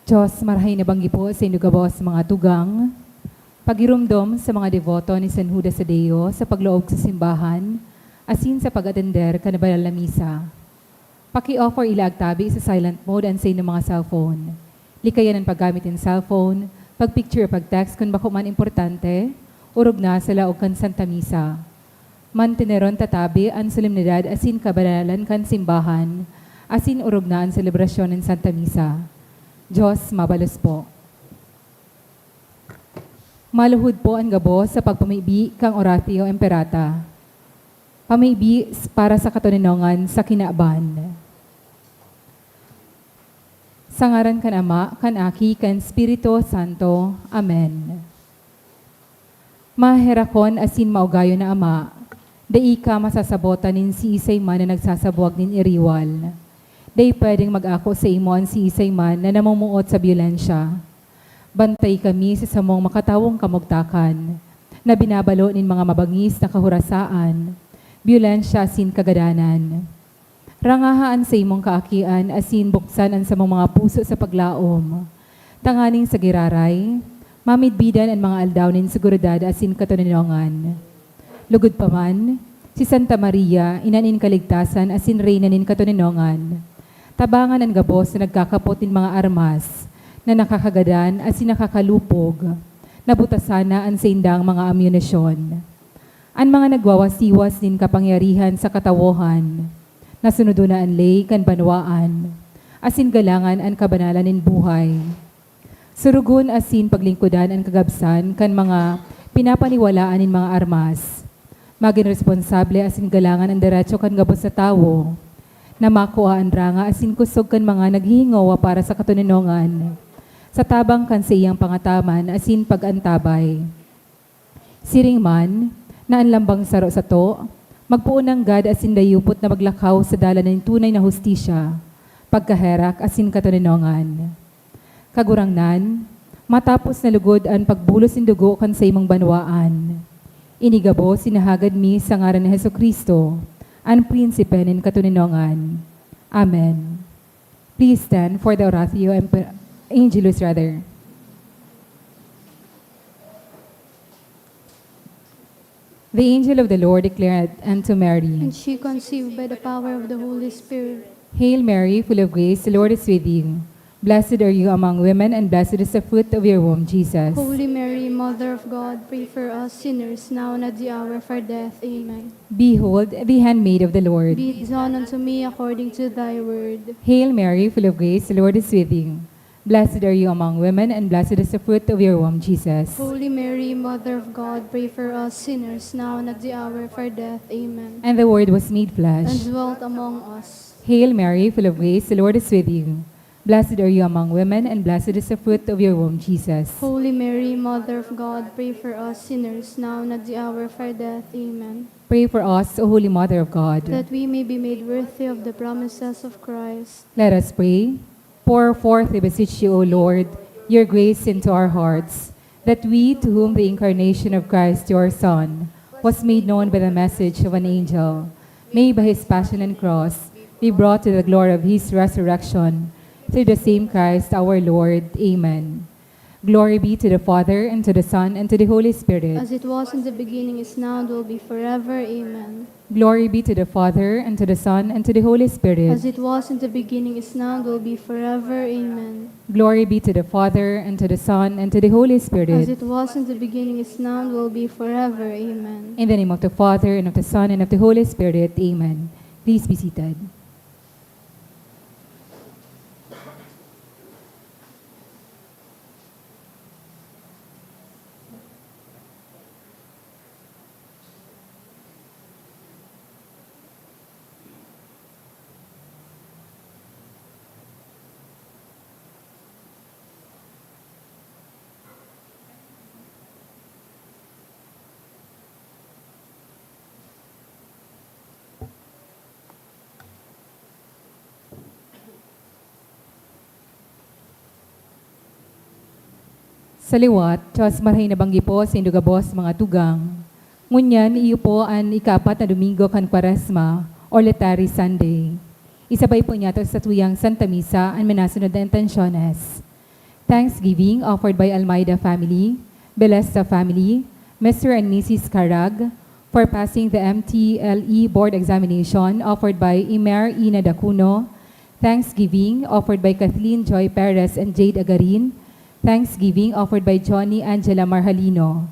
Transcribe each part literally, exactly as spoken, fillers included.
Diyos, marahay na banggi po sa inyo gabos mga tugang. Pagiromdom sa mga deboto ni San Judas Tadeo sa pagloob sa simbahan, asin sa pag-atender kan banal na misa. Paki-off or ilaag tabi sa silent mode an saindong mga cellphone. Likayan an paggamit nin cellphone, pag-picture o pag-text kun bako man importante, orog na sa laog kan Santa Misa. Manteneron ta tabi an solemnidad asin kabanalan kan simbahan, asin orog na an selebrasyon nin Santa Misa. Diyos mabalos po. Maluhod po an gabos sa pagpamibi kan Oratio Imperata. Pamibi s-, para sa katoninongan sa kinaban. Sa ngaran kan Ama, kan Aki, kan Espiritu Santo. Amen. Maherakon asin maugayon na Ama, dai ka masasabotan nin siisay man na nagsasabwag nin iriwal. Dai pwedeng mag-ako saimo an siisay man na namumuot sa byolensya. Bantay kami sa samong makatawong kamugtakan, na binabalo nin mga mabangis na kahorasaan, byolensya asin kagadanan. Rangaha an saimong kaakian asin buksan an samong mga puso sa paglaom, tanganing sa giraray, mamidbidan an mga aldaw nin seguridad asin katoninongan. Lugod pa man, si Santa Maria, ina nin kaligtasan asin reyna nin katoninongan, tabangan an gabos na nagkakapot nin mga armas na nakakagadan asin nakakalupog, nabutasan na an saindang mga amunisyon. An mga nagwawasiwas nin kapangyarihan sa katawohan, nasunodon na an ley kan banwaan, asin galangan an kabanalan nin buhay. Surugon asin paglingkodan an kagabsan kan mga pinapaniwalaan nin mga armas. Magin responsable asin galangan an derecho kan gabos na tawo, na makua an ranga asin kusog kan mga naghihingowa para sa katoninongan, sa tabang kan saiyang pangataman asin pag-antabay. Siring man, na an lambang saro sato, magpoon nanggad asin dayupot na maglakaw sa dalan nin tunay na hustisya, pagkaherak asin katoninongan. Kagurangnan, matapos na lugod an pagbulos nin dugo kan saimong banwaan, ini gabos sinahagad mi sa ngaran ni Jesu-Cristo, an Prinsipe nin katoninongan. Amen. Please stand for the Oratio Emper-, Angelus, rather. The angel of the Lord declared unto Mary, And she conceived by the power of the Holy Spirit. Hail Mary, full of grace, the Lord is with you. Blessed are you among women, and blessed is the fruit of your womb, Jesus. Holy Mary, Mother of God, pray for us sinners, now and at the hour of our death. Amen. Behold, the handmaid of the Lord. Be it done unto me according to thy word. Hail Mary, full of grace, the Lord is with you. Blessed are you among women, and blessed is the fruit of your womb, Jesus. Holy Mary, Mother of God, pray for us sinners, now and at the hour of our death. Amen. And the Word was made flesh. And dwelt among us. Hail Mary, full of grace, the Lord is with you. Blessed are you among women, and blessed is the fruit of your womb, Jesus. Holy Mary, Mother of God, pray for us sinners, now and at the hour of our death. Amen. Pray for us, O Holy Mother of God. That we may be made worthy of the promises of Christ. Let us pray. Pour forth, we beseech you, O Lord, your grace into our hearts, that we, to whom the incarnation of Christ, your Son, was made known by the message of an angel, may by his passion and cross be brought to the glory of his resurrection, through the same Christ our Lord. Amen. Glory be to the Father, and to the Son, and to the Holy Spirit. As it was in the beginning, is now, and will be forever. Amen. Glory be to the Father, and to the Son, and to the Holy Spirit. As it was in the beginning, is now, and will be forever. Amen. Glory be to the Father, and to the Son, and to the Holy Spirit. As it was in the beginning, is now, and will be forever. Amen. In the name of the Father, and of the Son, and of the Holy Spirit. Amen. Please be seated. Sa liwat, Diyos marahay na banggi po sa indo gabos, mga tugang. Ngunyan, iyo po an ikaapat na Domingo kan Kwaresma, o Laetare Sunday. Isabay po niyato sa tuyang Santa Misa an minasunod na intensyones. Thanksgiving offered by Almeida family, Belesta family, Mister and Missus Carag, for passing the M T L E board examination offered by Imer Ina Dacuno, Thanksgiving offered by Kathleen Joy Perez and Jade Agarin. Thanksgiving offered by Johnny Angela Marhalino.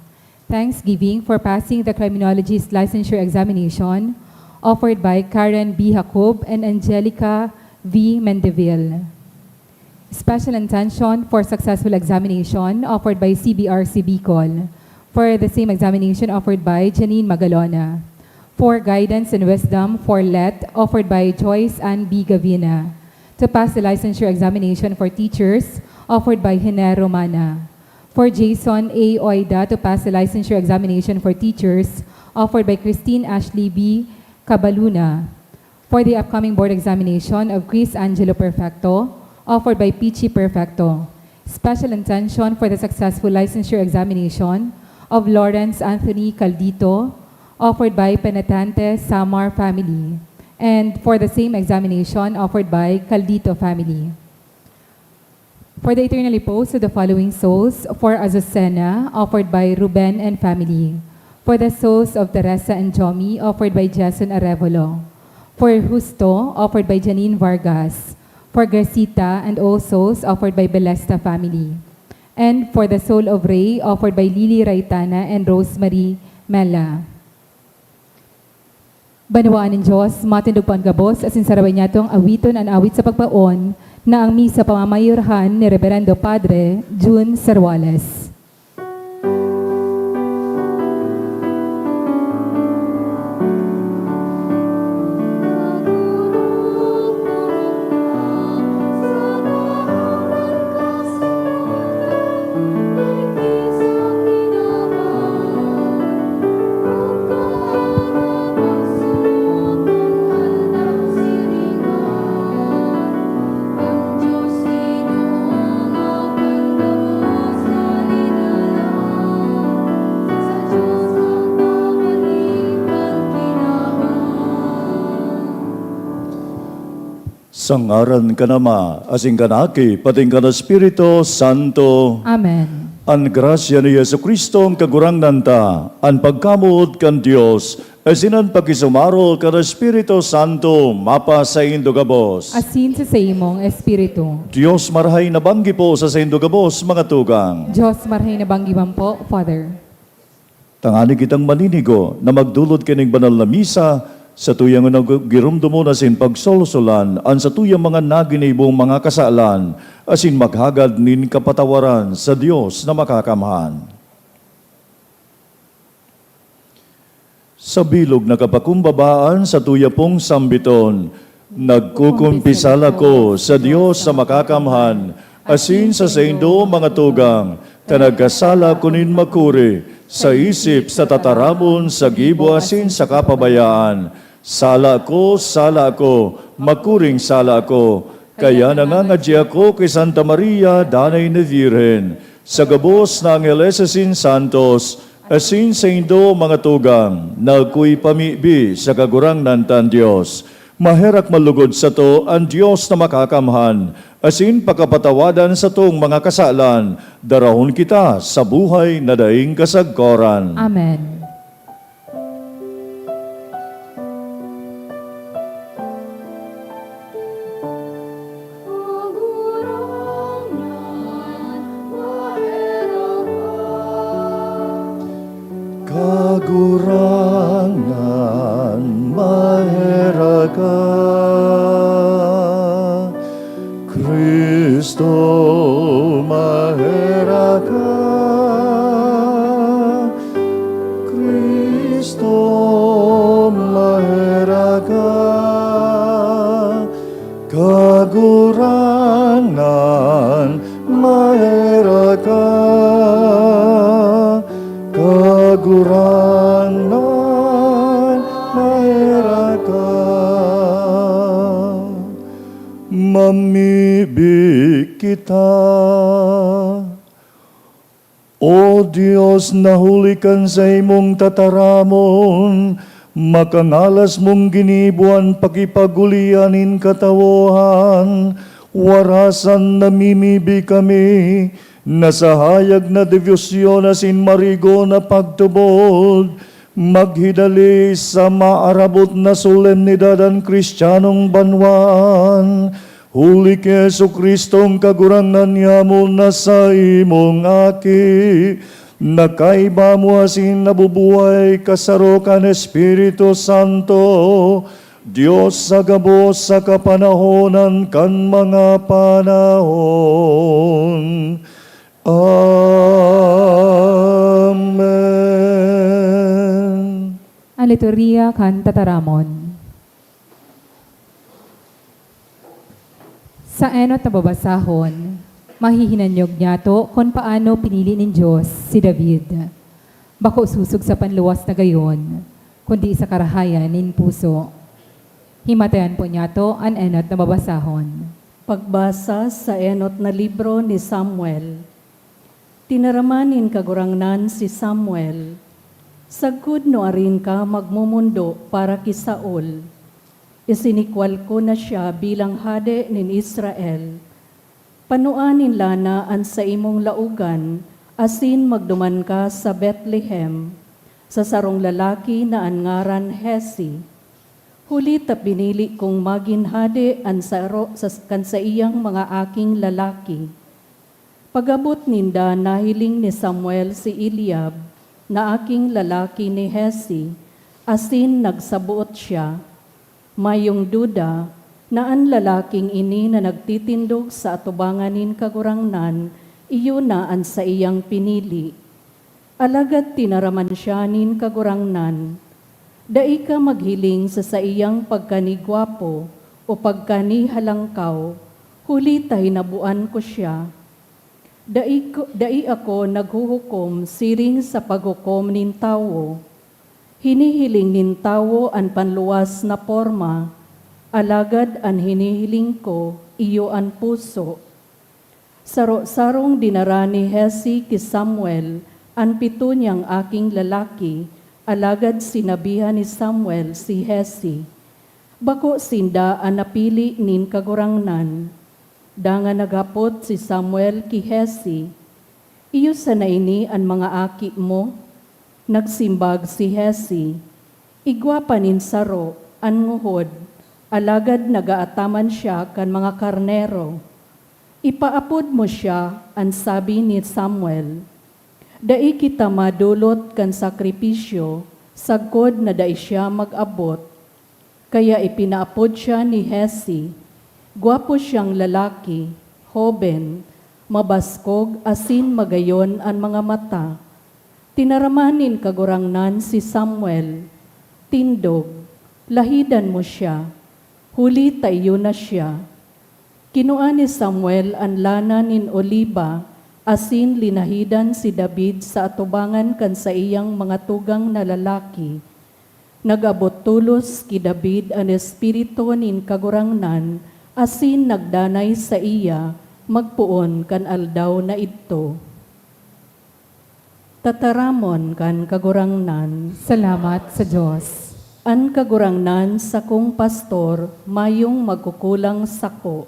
Thanksgiving for passing the criminologist licensure examination offered by Karen B Jacob and Angelica V Mendeville. Special intention for successful examination offered by C B R C Bicol. For the same examination offered by Janine Magalona. For guidance and wisdom for Let, offered by Joyce Ann B Gavina. To pass the licensure examination for teachers, offered by Hene Romana. For Jason A Oida to pass the licensure examination for teachers, offered by Christine Ashley B Cabaluna. For the upcoming board examination of Chris Angelo Perfecto, offered by Pichi Perfecto. Special intention for the successful licensure examination of Lawrence Anthony Caldito, offered by Penitente Samar family, and for the same examination offered by Caldito family. For the eternal repose of the following souls, for Azucena, offered by Ruben and family. For the souls of Teresa and Jomi, offered by Jason Arevalo. For Justo, offered by Janine Vargas. For Gracita and all souls, offered by Belesta family. And for the soul of Ray, offered by Lily Raitana and Rosemary Mela. Banwaan nin Dios, matindog po an gabos, asin sarabayan niyatong awiton an awit sa pagbaon na ang misa pamamayorhan ni Reberendo Padre Jun Serwales. Sa ngaran kan Ama, asin kan Aki, pating kan Espiritu Santo. Amen. An grasya ni Jesu-Cristo, an Kagurangnan ta, an pagkamoot kan Dios, asin an pakisumaro kan Espiritu Santo, mapasaindo gabos. Asin sa saimong espiritu. Dios marahay na banggi po sa saindo gabos, mga tugang. Dios marahay na banggi man po, Father. Tangani kitang maninigo na magdolot kaning banal na misa, satuyang nag-, giromdomon asin pagsolsolan an satuyang mga naginibong mga kasalan, asin maghagad nin kapatawaran sa Dios na Makakamhan. Sa bilog na kapakumbabaan, satuya pong sambiton, nagkukumpisal ako sa Dios na Makakamhan, asin sa saindo, mga tugang, ta nagkasala ako nin makuri, sa isip, sa tataramon, sa gibo, asin sa kapabayaan. Sala ko, sala ko, makuring sala ko. Kaya nangangadyi ako ki Santa Maria, Danay na Birhen, sa gabos na angheles asin santos, asin saindo, mga tugang, na akoy pamibi sa Kagurangnan tang Dios. Maherak man lugod sato an Dios na Makakamhan, asin pakapatawadan satong mga kasalan, darahon kita sa buhay na daing kasagkoran. Amen. Kagurangnan, maherak ka. Cristo, maherak ka. Cristo, maherak ka. Kagurangnan, maherak ka. Kagurangnan, maherak ka. Mamibi kita. O Dios na huli kan saimong tataramon, makangalas mong ginibo an pakipag-olian nin katawohan, warasan namimibi kami na sa hayag na debosyon asin marigo na pagtubod, maghidali sa maarabot na solemnidad an Kristiyanong banwaan, huli ki Jesu-Cristong Kagurangnan nyamo na saimong Aki, na kaiba mo asin nabubuhay kasaro kan Espiritu Santo, Dios sa gabos sa kapanahonan kan mga panahon. Amen. An liturhiya kan tataramon. Sa enot na babasahon, mahihinanyog niyato kun paano pinili nin Dios si David. Bako sosog sa panluwas na gayon, kundi sa karahayan nin puso. Himatayan po niyato an enot na babasahon. Pagbasa sa enot na libro ni Samuel. Tinaraman nin Kagurangnan si Samuel, "Sagkod nuarin ka magmomondo para ki Saul. Isinikwal ko na siya bilang hade nin Israel. Panua nin lana an saimong laogan asin magduman ka sa Betlehem, sa sarong lalaki na an ngaran Jesse. Huli ta pinili kong magin hade an saro sa, kan saiyang mga aking lalaki." Pag-abot ninda, nahiling ni Samuel si Eliab na aking lalaki ni Jesse, asin nagsaboot siya, "Mayong duda na an lalaking ini na nagtitindog sa atubangan nin Kagurangnan, iyo na an saiyang pinili." Alagad tinaraman siya nin Kagurangnan, "Dai ka maghiling sa saiyang pagkanigwapo o pagkanihalangkaw, huli ta hinaboan ko siya. Dai ko, dai ako naghuhukom siring sa paghukom nin tawo. Hinihiling nin tawo an panluwas na porma, alagad an hinihiling ko iyo an puso." Saro-sarong dinara ni Jesse ki Samuel an pito niyang aking lalaki, alagad sinabihan ni Samuel si Jesse, "Bako sinda an napili nin Kagurangnan." Dangan naghapot si Samuel ki Jesse, "Iyo sana ini an mga aki mo?" Nagsimbag si Jesse, "Igwa pa nin saro an nguhod, alagad nagaataman siya kan mga karnero." "Ipaapod mo siya," an sabi ni Samuel. Dai kita madolot kan sakripisyo sagkod na dai siya mag-abot. Kaya ipinaapod siya ni Jesse. Gwapo siyang lalaki, hoben, mabaskog asin magayon an mga mata. Tinaraman nin Kagurangnan si Samuel, "Tindog, lahidan mo siya, huli ta iyo na siya." Kinua ni Samuel an lana nin oliba asin linahidan si David sa atubangan kan saiyang mga tugang na lalaki. Nag-abot tolos ki David an Espiritu nin Kagurangnan asin nagdanay saiya magpoon kan aldaw na idto. Tataramon kan Kagurangnan. Salamat sa Dios. An Kagurangnan, sakong pastor, mayong magkukulang sako.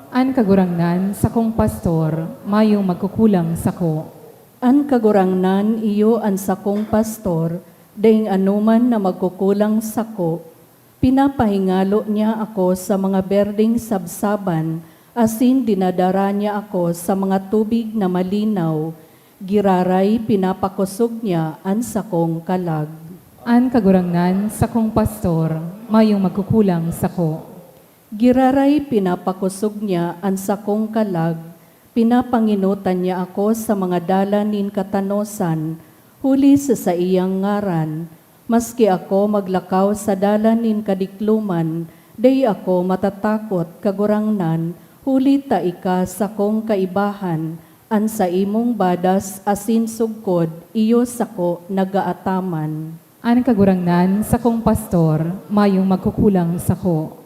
An Kagurangnan, sakong pastor, mayong magkukulang sako. An Kagurangnan, iyo an sakong pastor, daing anoman na magkukulang sako. Pinapahingalo niya ako sa mga berdeng sabsaban, asin dinadara niya ako sa mga tubig na malinaw. Giraray pinapakosog niya an sakong kalag. An Kagurangnan, sakong pastor, mayong magkukulang sako. Giraray pinapakosog niya an sakong kalag, pinapangenotan niya ako sa mga dalan nin katanosan, huli sa saiyang ngaran. Maski ako maglakaw sa dalan nin kadikloman, dai ako matatakot, Kagurangnan, huli ta ika sakong kaibahan, an saimong badas asin sugkod, iyo sako nagaataman. An Kagurangnan, sakong pastor, mayong magkukulang sako.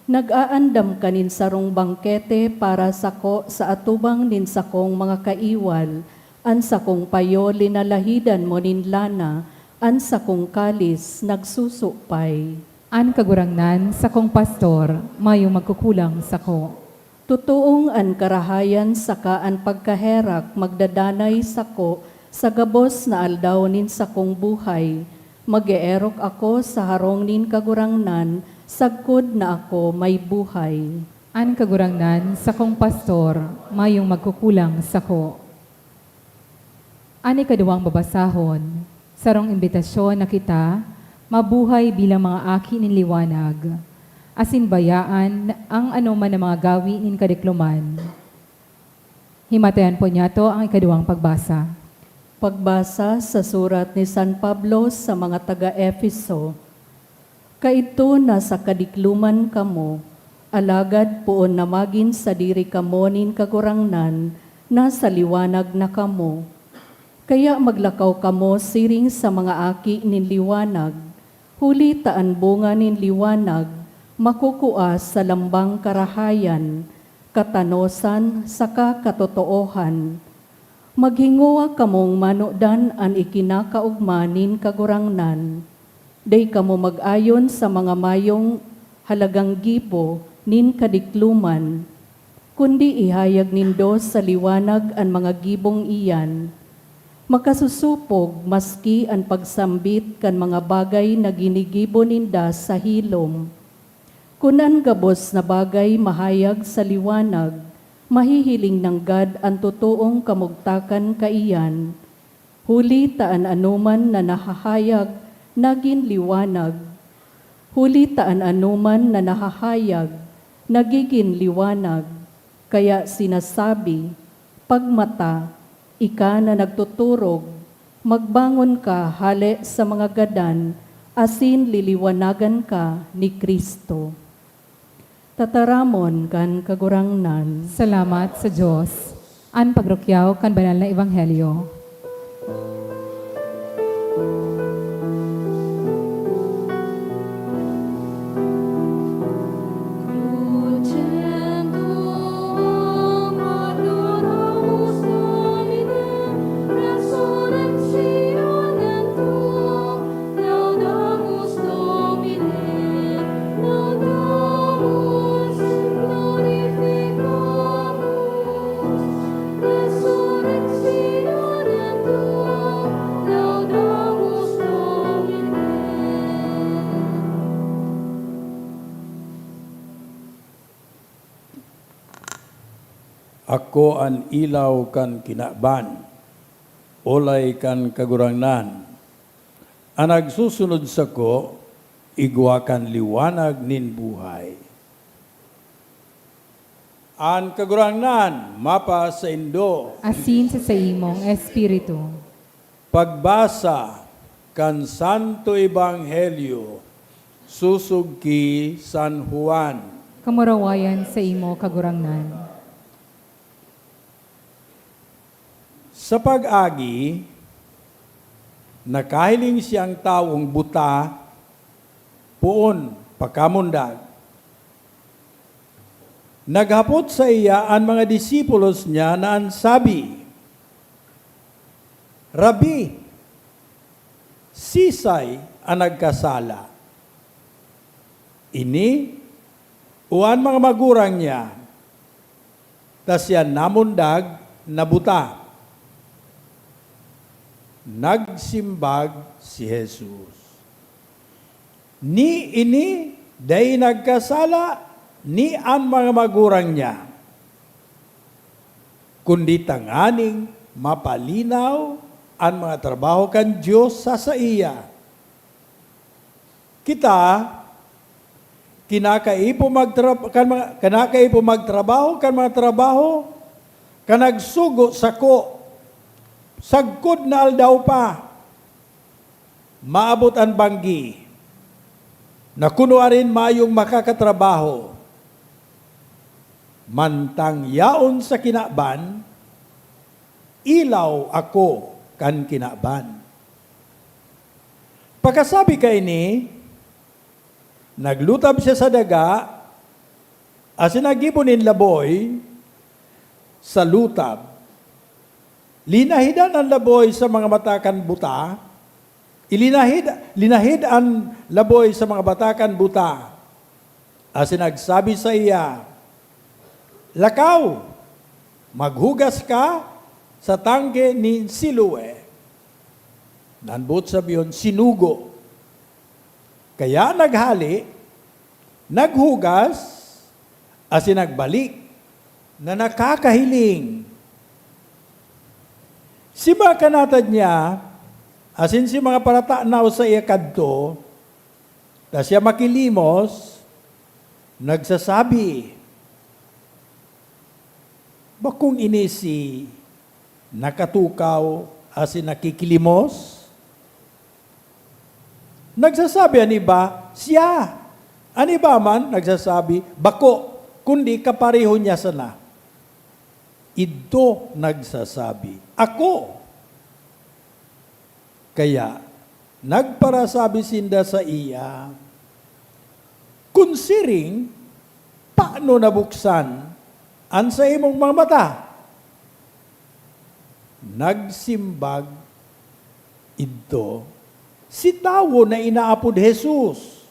Nag-aandam ka nin sarong bangkete para sako sa atubang nin sakong mga kaiwal, An sakong payo linalahidan mo nin lana, an sakong kalis nagsusupay. An Kagurangnan, sakong pastor, mayong magkukulang sako. Totoong an karahayan saka an pagkaherak magdadanay sako sa gabos na aldaw nin sakong buhay. Mag-eerok ako sa harong nin Kagurangnan sagkod na ako may buhay. An Kagurangnan, sakong pastor, mayong magkukulang sako. An ikaduwang babasahon, sarong imbitasyon na kita mabuhay bilang mga aki nin liwanag, asin bayaan ang anoman na mga gawi nin kadikloman. Himatayan po niyato ang ikaduwang pagbasa. Pagbasa sa surat ni San Pablo sa mga taga-Efeso. Kaidto nasa kadikloman kamo, alagad poon na magin sadiri kamo nin Kagurangnan, nasa liwanag na kamo. Kaya maglakaw kamo siring sa mga aki nin liwanag, huli ta an bunga nin liwanag makukua sa lambang karahayan, katanosan, saka katotoohan. Maghingowa kamong manodan an ikinakaogma nin Kagurangnan. Dai kamo mag-ayon sa mga mayong halagang gibo nin kadikloman, kundi ihayag nindo sa liwanag an mga gibong iyan. Makasosopog maski an pagsambit kan mga bagay na ginigibo ninda sa hilom. Kun an gabos na bagay mahayag sa liwanag, mahihiling nanggad an totoong kamugtakan kaiyan, huli ta an anoman na nahahayag nagin liwanag. Huli ta an anoman na nahahayag nagigin liwanag. Kaya sinasabi, "Pagmata, ika na nagtuturog, magbangon ka hale sa mga gadan asin liliwanagan ka ni Cristo." Tataramon kan Kagurangnan. Salamat sa Dios. An pagrukyaw kan banal na ebanghelyo. Ako an ilaw kan kinaban, olay kan Kagurangnan. An nagsusunod sako, igwa kan liwanag nin buhay. An Kagurangnan mapasaindo. Asin sa saimong espiritu. Pagbasa kan Santo Ebanghelyo sosog ki San Juan. Kamurawayan sa imo, Kagurangnan. Sa pag-agi, nakahiling siyang tawong buta, poon pakamundag. Naghapot saiya an mga disipulos niya na an sabi, "Rabi, sisay an nagkasala, ini o an mga magurang niya, ta siya namundag na buta?" Nagsimbag si Jesus, "Ni ini dai nagkasala, ni an mga magurang niya, kundi tanganing mapalinaw an mga trabaho kan Dios sa saiya. Kita, kinakaipo magtra-, kan mga, kinakaipo magtrabaho kan mga trabaho kan nagsugo sako sagkod na aldaw pa. Maabot an banggi na kunuarin mayong makakatrabaho, mantang yaon sa kinaban, ilaw ako kan kinaban." Pakasabi kaini, naglutab siya sa daga asin naggibo nin laboy sa lutab. Linahidan an laboy sa mga mata kan buta, ilinahid, linahid an laboy sa mga mata kan buta, asin nagsabi saiya, "Lakaw, maghugas ka sa tangke nin Siloe." Nan boot sabihon, sinugo. Kaya naghale, naghugas, asin nagbalik na nakakahiling. Si mga kanatad niya asin si mga paratanaw saiya kadto, ta siya makilimos, nagsasabi, "Bakong ini si nakatukaw asin nakikilimos?" Nagsasabi an iba, "Siya." An iba man nagsasabi, "Bako, kundi kapareho niya sana." Idto nagsasabi, "Ako." Kaya nagparasabi sinda saiya, "Kun siring, paano nabuksan an saimong mga mata?" Nagsimbag idto, "Si tawo na inaapod Jesus,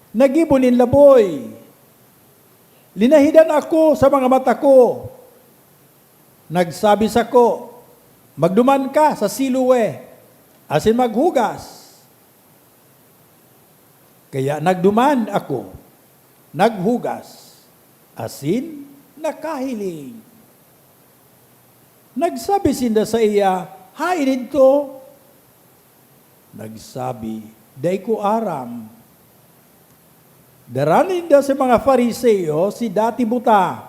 naggibo nin laboy. Linahidan ako sa mga mata ko. Nagsabi sako, 'Magduman ka sa Siloe asin maghugas.' Kaya nagduman ako, naghugas, asin nakahiling." Nagsabi sinda saiya, "Haen idto?" Nagsabi, "Dai ko aram." Dara ninda sa mga Fariseo si dati buta.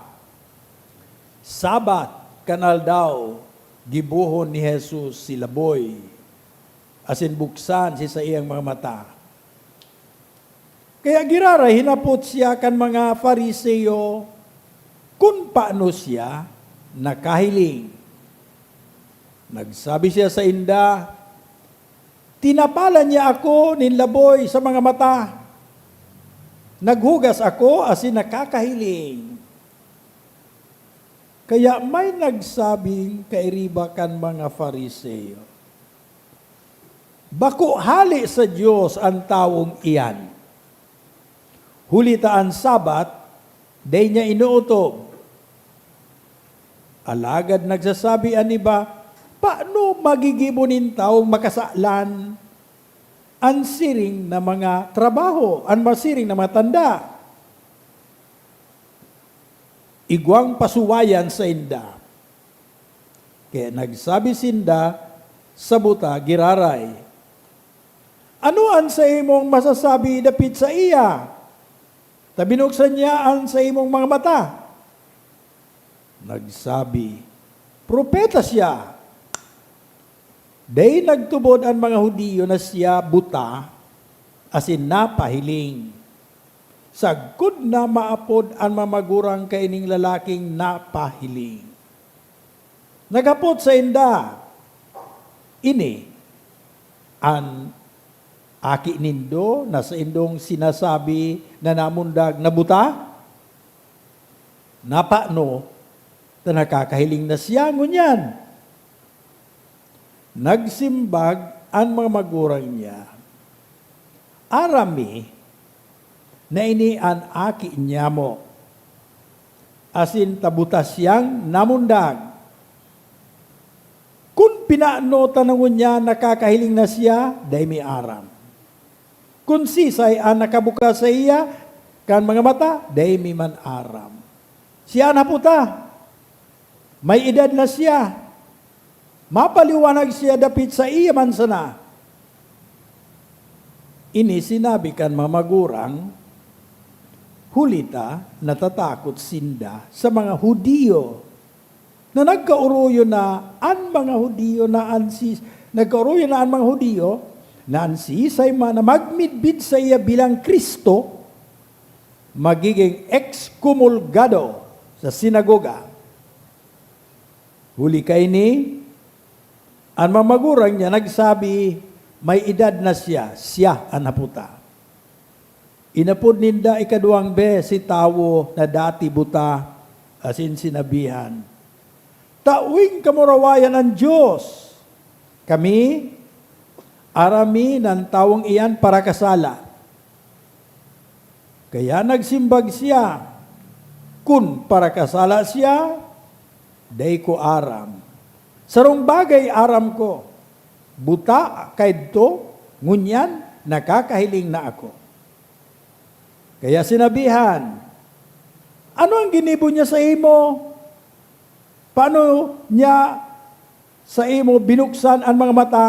Sabat kan aldaw, gibohon ni Jesus si laboy, asin buksan si saiyang mga mata. Kaya giraray hinapot siya kan mga Fariseo kun paano siya nakahiling. Nagsabi siya sainda, "Tinapalan niya ako nin laboy sa mga mata. Naghugas ako asin nakakahiling." Kaya may nagsabing kairiba kan mga Fariseo, "Bako hale sa Dios an tawong iyan, huli ta an Sabat dai niya inootob." Alagad nagsasabi an iba, "Paano magigibo nin tawong makasalan an siring na mga trabaho, an masiring na mga tanda?" Igwang pasuwayan sainda. Kaya nagsabi sinda sa buta giraray, "Ano an saimong masasabi dapit saiya? Ta binuksan niya an saimong mga mata." Nagsabi, "Propeta siya." Dai nagtubod an mga Judio na siya buta asin napahiling. Sagkod na maapod an mga magurang kaining lalaking napahiling. Naghapot sainda, "Ini an aki nindo na saindong sinasabi na namundag na buta? Napano ta nakakahiling na siya ngunyan?" Nagsimbag an mga magurang niya, "Aram mi na ini an aki niyamo, asin ta buta siyang namundag. Kun pinano ta na ngunyan nakakahiling na siya, dai mi aram. Kun sisay an nakabuka saiya kan mga mata, dai mi man aram. Siya an hapota. May edad na siya. Mapaliwanag siya dapit saiya man sana." Ini sinabi kan mga magurang, huli ta natatakot sinda sa mga Judio, na nagkaoroyon na an mga Judio na an si-, nagkaoroyon na an mga Judio na an siisay man na magmidbid saiya bilang Cristo, magiging ekskomulgado sa sinagoga. Huli kaini, an mga magurang niya nagsabi, "May edad na siya, siya an hapota." Inapod ninda ikaduwang bes si tawo na dati buta, asin sinabihan, Tawing kamurawayan an Dios. Kami, aram mi na an tawong iyan parakasala. Kaya nagsimbag siya, "Kun parakasala siya, dai ko aram. Sarong bagay aram ko, buta kaidto, ngunyan nakakahiling na ako." Kaya sinabihan, "Ano an ginibo niya saimo? Paano niya saimo binuksan an mga mata?"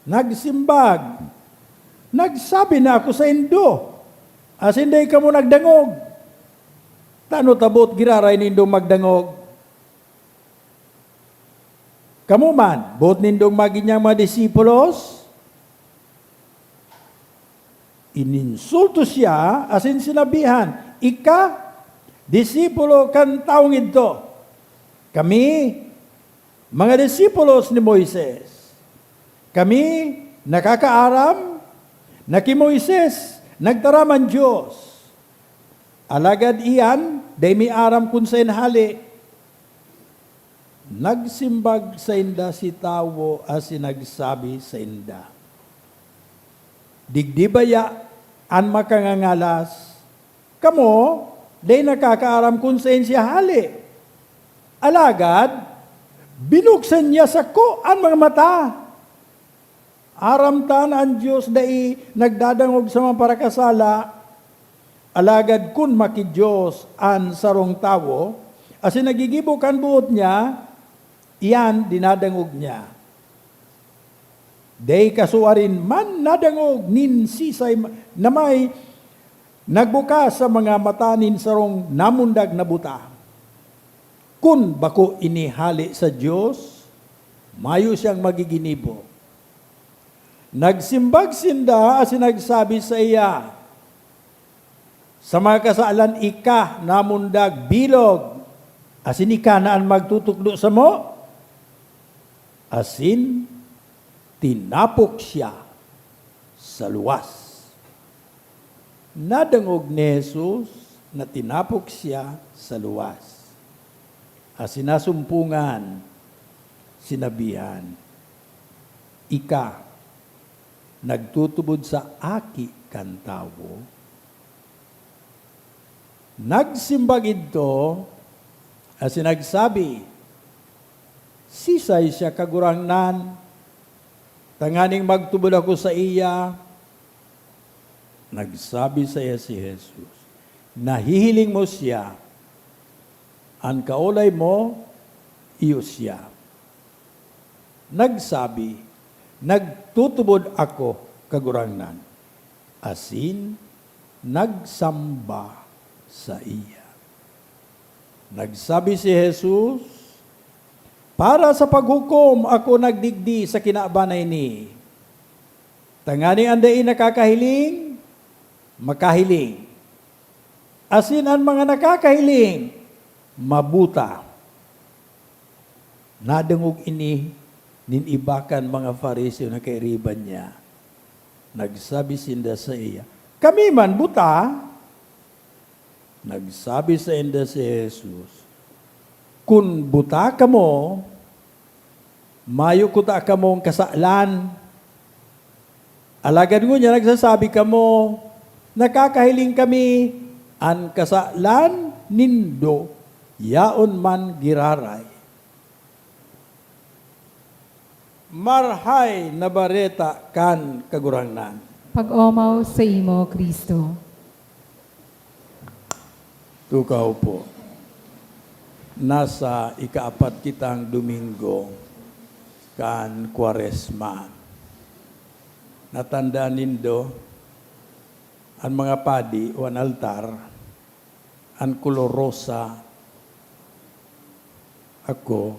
Nagsimbag, "Nagsabi na ako saindo, asin dai kamo nagdangog. Tano ta boot giraray nindong magdangog? Kamo man, boot nindong magin niyang mga disipulos?" Ininsulto siya asin sinabihan, "Ika, disipulo kan tawong idto. Kami, mga disipulos ni Moises. Kami nakakaaram na ki Moises nagtaram an Dios. Alagad iyan, dai mi aram kun saen hale." Nagsimbag sainda si tawo asin nagsabi sainda, "Digdi baya an makangangalas? Kamo, dai nakakaaram kun saen siya hale. Alagad, binuksan niya sako an mga mata. Aram ta na an Dios dai nagdadangog sa mga parakasala, alagad kun maki-Dios an sarong tawo, asin naggigibo kan boot niya, iyan dinadangog niya. Dai kasuarin man nadangog nin sisay ma-, na may nagbukas sa mga mata nin sarong namundag na buta. Kun bako ini hale sa Dios, mayo siyang magiginibo." Nagsimbag sinda asin nagsabi saiya, "Sa mga kasalan ika namundag bilog, asin ika na an magtutukdo samo?" Asin tinapok siya sa luwas. Nadangog ni Jesus na tinapok siya sa luwas, asin nasumpongan, sinabihan, "Ika nagtutubod sa Aki kan Tawo?" Nagsimbag idto asin nagsabi, "Sisay siya, Kagurangnan, tanganing magtubod ako saiya?" Nagsabi saiya si Jesus, "Nahihiling mo siya. An kaolay mo, iyo siya." Nagsabi, "Nagtutubod ako, Kagurangnan," asin nagsamba saiya. Nagsabi si Jesus, "Para sa paghukom ako nagdigdi sa kinaban na ini, tanganing an dai nakakahiling, makahiling, asin an mga nakakahiling, mabuta." Nadangog ini nin iba kan mga Fariseo na kairiba niya. Nagsabi sinda saiya, "Kami man buta?" Nagsabi sainda si Jesus, "Kun buta kamo, mayo kuta kamong kasalan. Alagad ngunyan nagsasabi kamo, 'Nakakahiling kami,' an kasalan nindo yaon man giraray." Marahay na Bareta kan Kagurangnan. Pag-omaw saimo, Cristo. Tukaw po. Nasa ikaapat kitang Domingo kan Kwaresma. Natandaan nindo, an mga padi o an altar, an kolor rosa, ako,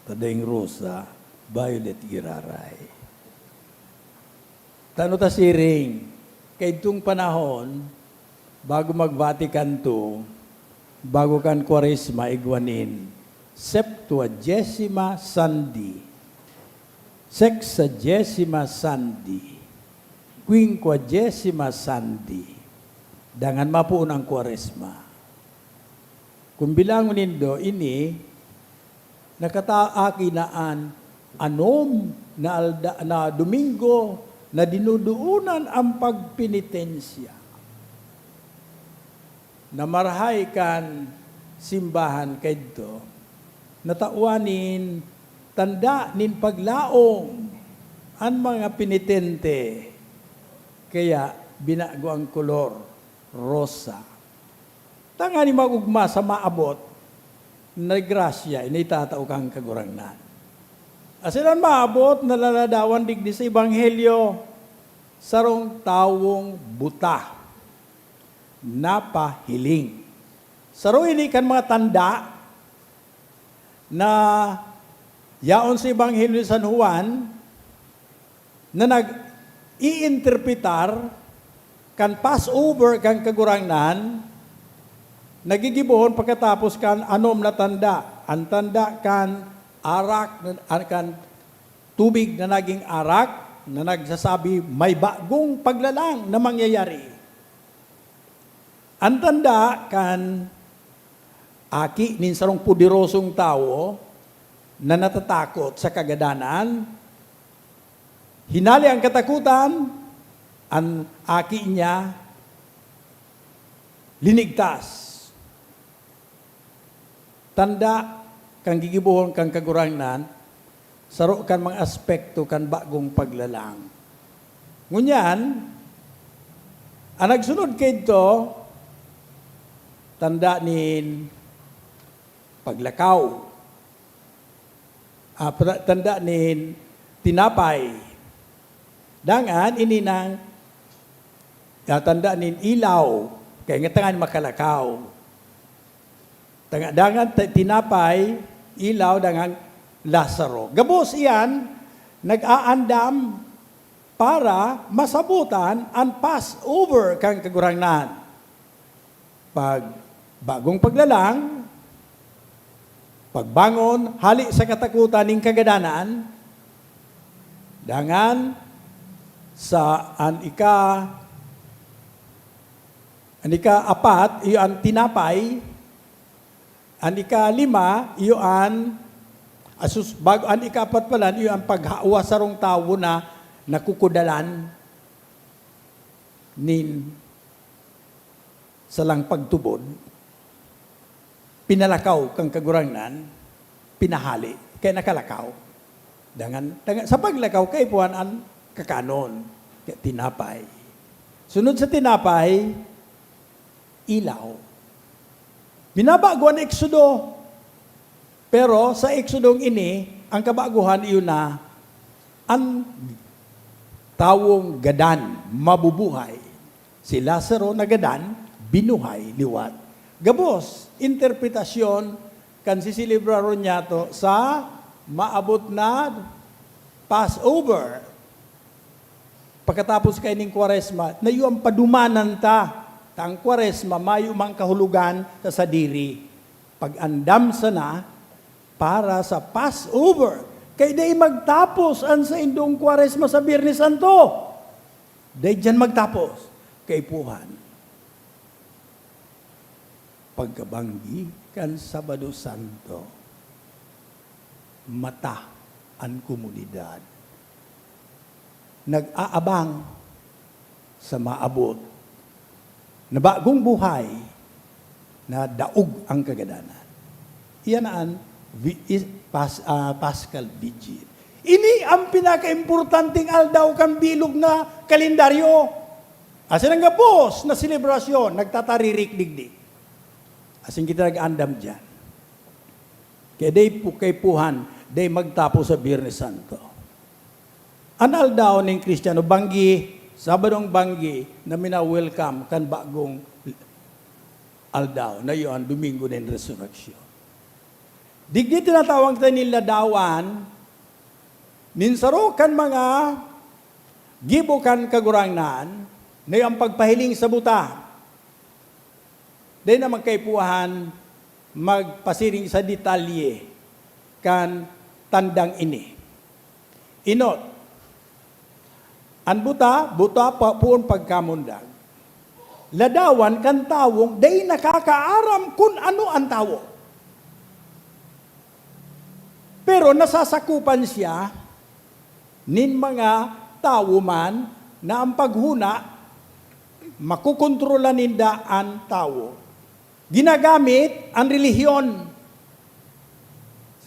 ta daing rosa, violet giraray. Tano ta siring, kaidtong panahon, bago mag-Vatican two, bago kan Kwaresma, igwa nin Septuagesima Sunday, Sexagesima Sunday, Quinquagesima Sunday, dangan mapoon ang Kwaresma. Kung bilangon nindo, ini Nakataaki na an anom na alda-, na Domingo na dinudoonan an pagpenitensya. Na marahay kan simbahan kaidto, natawan nin tanda nin paglaom an mga penitente, kaya binago an kolor, rosa. Tanganing mag-ogma sa maabot na grasya na itatao kan Kagurangnan. Asin an maabot na laladawan digdi sa Ebanghelyo, sarong tawong buta, napahiling. Saro ini kan mga tanda na yaon sa Ebanghelyo ni San Juan, na nag-iinterpretar kan Passover kan Kagurangnan, nagigibohon pakatapos kan anom na tanda, an tanda kan arak, an kan tubig na naging arak, na nagsasabi, "May bagong paglalang na mangyayari." An tanda kan aki nin sarong poderosong tawo na natatakot sa kagadanan, hinale an katakotan, an aki niya linigtas. Tanda kan gigibohon kan Kagurangnan, saro kan mga aspekto kan bagong paglalang. Ngunyan, an nagsunod kaidto, tanda nin paglakaw. Ah, pra-, tanda nin tinapay. Dangan, ini nang, ah, tanda nin ilaw. Kaya nga tangan makalakaw. Tanga-, dangan ti-, tinapay, ilaw, dangan Lazaro. Gabos iyan, nag-aandam para masabotan an Passover kan Kagurangnan. Pag-, bagong paglalang, pagbangon, hale sa katakotan nin kagadanan, dangan sa an ika-, an ika-apat, iyo an tinapay, an ikalima, iyo an asus-, bag-, an ikaapat pala, iyo an paghawa sarong tawo na nakukudalan nin salang pagtubod, pinalakaw kan Kagurangnan, pinahale, kaya nakalakaw. Dangan, dangan, sa paglakaw, kaipuhan an kakanon, kaya tinapay. Sunod sa tinapay, ilaw. Binabago an Eksodo. Pero sa Eksodong ini, ang kabaguhan iyo na an tawong gadan, mabubuhay. Si Lazaro na gadan, binuhay liwat. Gabos, interpretasyon kan siselebraron niyato sa maabot na Passover. Pakatapos kaining Kwaresma, na iyo an padumanan ta, ta ang Kwaresma mayo mang kahulogan sa sadiri. Pag-andam sana para sa Passover. Kay dai magtapos an saindong Kwaresma sa Biyernes Santo. Dai diyan magtapos. Kaipuhan. Pagkabanggi kan Sabado Santo, mata an komunidad. Nag-aabang sa maabot na bagong buhay na daog ang kagadanan. Iyan na an vi-, is-, pas-, ah, Paschal Vigil. Ini ang pinakaimportanteng aldaw kan bilog na kalendaryo. Asin ang gabos na selebrasyon, nagtataririk digdi. Asin kita nag-andam diyan. Kaya dai po kaipuhan, dai magtapos sa Biyernes Santo. An aldaw nin Kristiyano, banggi, Sabadong banggi na mina-welcome kan bagong aldaw, na iyo an Domingo nin Resurreksyon. Digdi tinatawan kita nin ladawan nin saro kan mga gibo kan Kagurangnan, na iyo an pagpahiling sa buta. Dai naman kaipuhan magpasiring sa detalye kan tandang ini. Enot, an buta, buta pa, poon pagkamundag. Ladawan kan tawong dai nakakaaram kun ano an tawo. Pero nasasakopan siya nin mga tawo man na ang paghona, makokontrolan ninda an tawo. Ginagamit an relihiyon.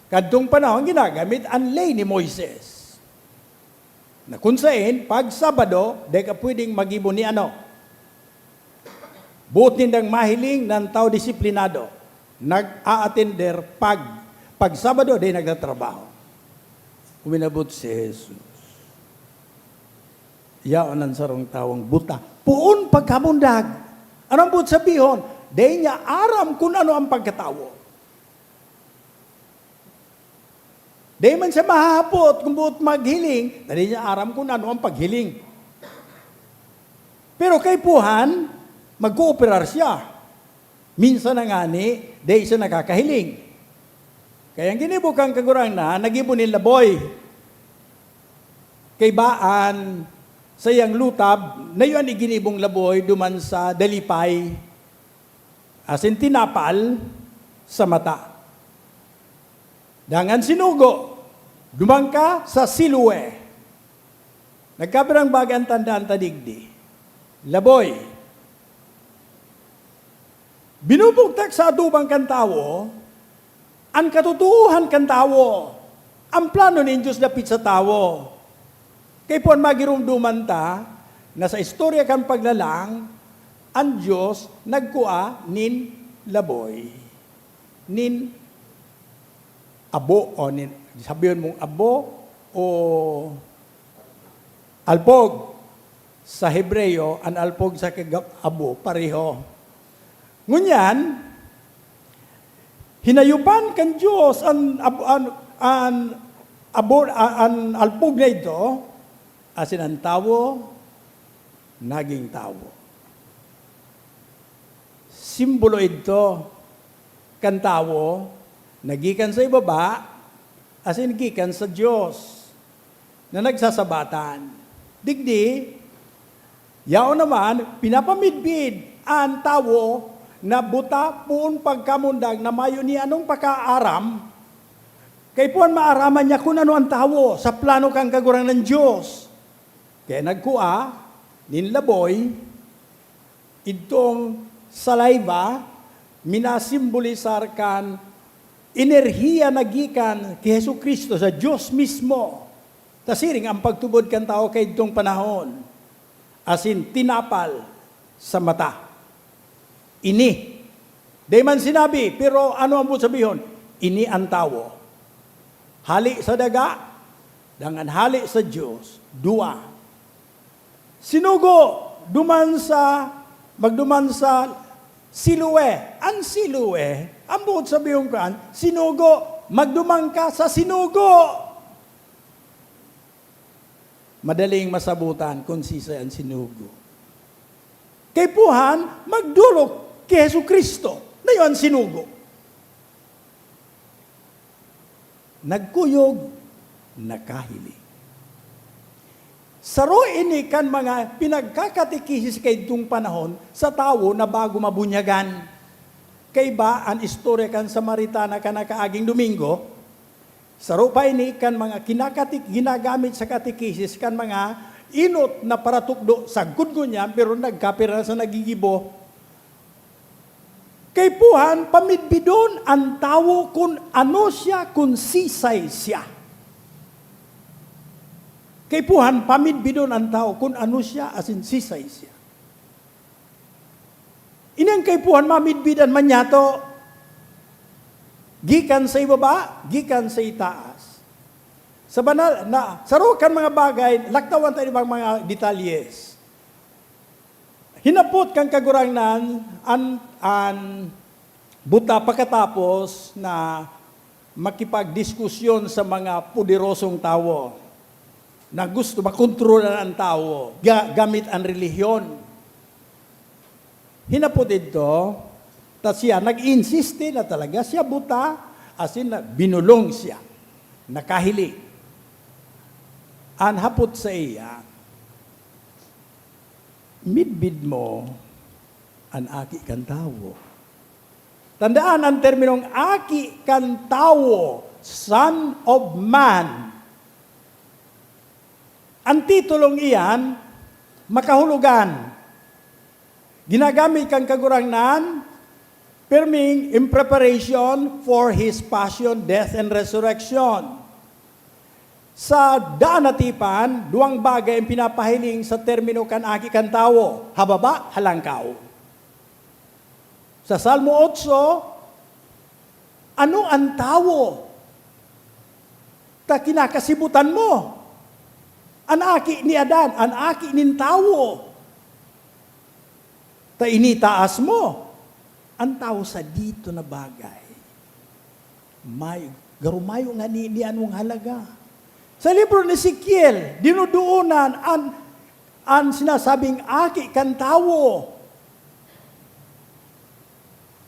Kadtong panahon, ginagamit an ley ni Moises, na kun saen, pag Sabado, dai ka pwedeng maggibo ni ano. Boot nindang mahiling na an tawo disiplinado, nag-aatender pag, pag Sabado, dai nagtatrabaho. Uminabot si Jesus. Yaon an sarong tawong buta. Poon pagkamundag. Ano an boot sabihon? Dai niya aram kun ano an pagkatawo. Dai man siya mahahapot kun boot maghiling, na dai niya aram kun ano an paghiling. Pero kaipuhan, magkooperar siya. Minsan na ngani, dai siya nakakahiling. Kaya an ginibo kan Kagurangnan, naggibo nin laboy. Kaiba an saiyang lutab, na iyo an iginibong laboy duman sa dalipay, asin tinapal sa mata. Dangan sinugo, duman ka sa Siloe. Nagkapirang bagay an tandaan ta digdi. Laboy. Binubugtak sa atubang kan tawo an katotoohan kan tawo, an plano nin Dios dapit sa tawo. Kaipuhan magiromdoman ta na sa istorya kan paglalang, an Dios nagkua nin laboy, nin abo, o nin, sabihon mong abo o alpog. Sa Hebreo, an alpog saka abo, pareho. Ngunyan, hinayopan kan Dios an ab-, an, an abo, a-, an alpog na idto, asin an tawo nagin tawo. Simbolo idto kan tawo na gikan sa ibaba asin gikan sa Dios na nagsasabatan. Digdi, yaon naman, pinapamidbid an tawo na buta poon pagkamundag na mayo ni anong pakaaram, kaipuhan maaraman niya kun ano an tawo sa plano kan Kagurangnan Dios. Kaya nagkua nin laboy, idtong saliva, minasimbolisar kan enerhiya na gikan ki Jesu-Cristo, sa Dios mismo. Ta siring an pagtubod kan tawo kaidtong panahon, asin tinapal sa mata. Ini. Dai man sinabi, pero ano an boot sabihon? Ini an tawo. Hale sa daga, dangan hale sa Dios, duwa. Sinugo, duman sa, magduman sa Siloe. An Siloe, an boot sabihon kan, sinugo, magduman ka sa sinugo. Madaling masabotan kun siisay an sinugo. Kaipuhan, magdolok ki Jesu-Cristo, na iyo an sinugo. Nagkuyog, nakahiling. Saro ini kan mga pinagkakatekisis kaidtong panahon sa tawo na bago mabunyagan. Kaiba an istorya kan Samaritana kan nakaaging Domingo, saro pa ini kan mga kinakati-, ginagamit sa katekisis kan mga enot na paratukdo sagkod ngunyan, pero nagkapira na sa nagigibo. Kaipuhan, pamidbidon an tawo kun ano siya, kun sisay siya. Kaipuhan, pamidbidon an tawo kun ano siya, asin sisay siya. Ini an kaipuhan, mamidbid an manyato. Gikan sa ibaba, gikan sa itaas. Sa banal, na, saro kan mga bagay, laktawan ta ibang mga detalyes. Hinapot kan Kagurangnan an, an buta pakatapos na makipagdiskusyon sa mga poderosong tawo na gusto makontrolan an tawo ga-, gamit an relihiyon. Hinapot idto, ta siya nag-insiste na talaga siya buta, asin na binulong siya, nakahiling. An hapot saiya, "Midbid mo an Aki kan Tawo?" Tandaan, an terminong aki kan tawo, Son of Man. An titulong iyan, makahulogan, ginagamit kan Kagurangnan, perming in preparation for His passion, death, and resurrection. Sa daan na tipan, duwang bagay ang pinapahiling sa termino kan Aki kan Tawo, hababa, halangkaw. Sa Salmo otso, ano an tawo ta kinakasibutan mo? An aki ni Adan, an aki nin tawo, ta initaas mo. An tawo sa dito na bagay, may, garo mayo ngani ni anong halaga. Sa libro ni Ezekiel, dinudoonan an, an sinasabing aki kan tawo.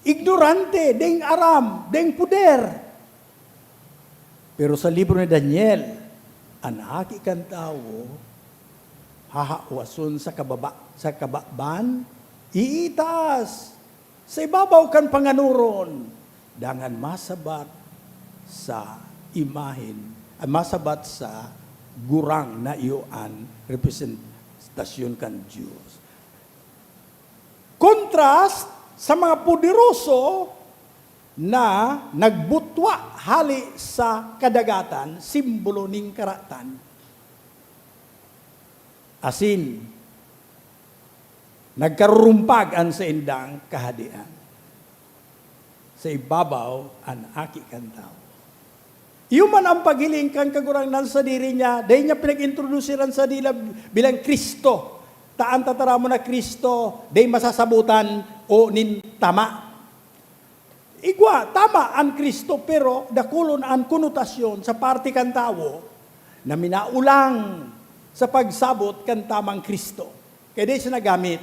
Ignorante, daing aram, daing poder. Pero sa libro ni Daniel, an Aki kan Tawo hahawason sa kababa, sa kababan, iitaas sa ibabaw kan panganoron, dangan masabat sa imahen, ah, masabat sa gurang na iyo an representasyon kan Dios. Kontras sa mga poderoso na nagbutwa hale sa kadagatan, simbolo nin karatan, asin nagkarurumpag an saindang kahadian. Sa ibabaw an Aki kan Tawo. Iyo man an paghiling kan Kagurangnan sadiri niya, dai niya pinag-introducir an sadila bilang Cristo. Ta an tataramon na Cristo, dai masasabotan o nin tama. Igwa, tama an Cristo, pero dakulon an konotasyon sa parte kan tawo na minaulang sa pagsabot kan tamang Cristo. Kaya dai siya nagamit.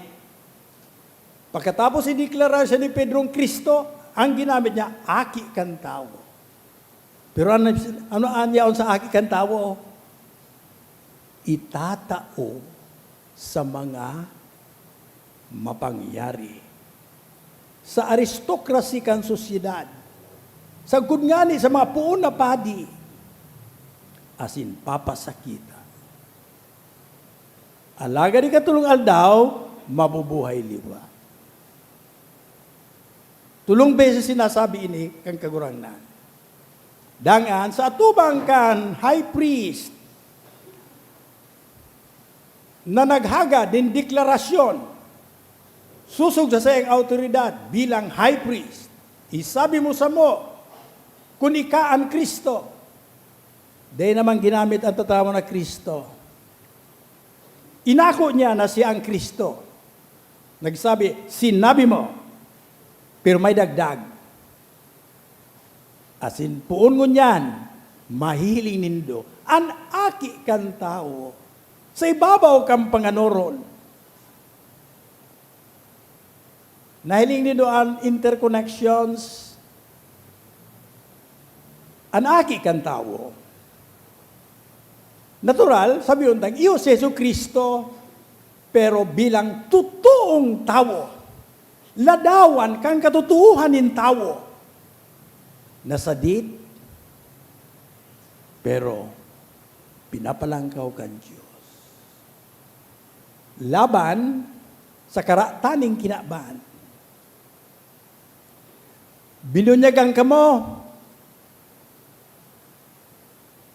Pagkatapos ideklara siya ni Pedrong Cristo, ang ginamit niya, Aki kan Tawo. Pero ano, ano an yaon sa Aki kan Tawo? Itatao sa mga mapangyari, sa aristokrasi kan sosyedad, sagkod ngani sa mga poon na padi, asin papasakitan. Alagad ikatolong aldaw, mabubuhay liwat. Tolong beses sinasabi ini kan Kagurangnan. Dangan, sa atubang kan high priest na naghagad nin deklarasyon sosog sa saiyang awtoridad bilang high priest, isabi mo samo kun ika an Cristo. Dai naman ginamit an tataramon na Cristo. Inako niya na siya an Cristo. Nagsabi, "Sinabi mo," pero may dagdag. Asin poon ngunyan, mahihiling nindo an Aki kan Tawo sa ibabaw kan panganoron. Nahiling nindo an interconnections? An Aki kan Tawo. Natural, sabi untang, iyo si Jesu-Cristo, pero bilang totoong tawo, ladawan kan katotoohan nin tawo, nasadit, pero pinapalangkaw kan Dios. Laban sa karatan nin kinaban. Binunyagan kamo.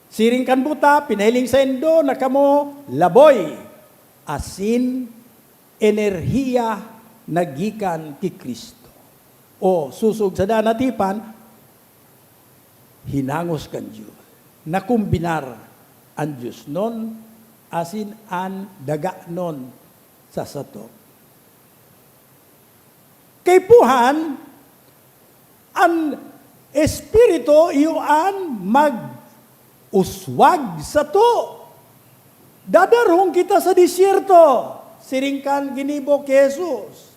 Siring kan buta, pinahiling saindo na kamo laboy asin enerhiya na gikan ki Cristo. O, sosog sa daan na tipan, hinangos kan Dios. Nakombinar an diosnon asin an daganon sa sato. Kaipuhan, an Espiritu iyo an mag-uswag sato. Dadarhon kita sa disyerto, siring kan ginibo ki Jesus.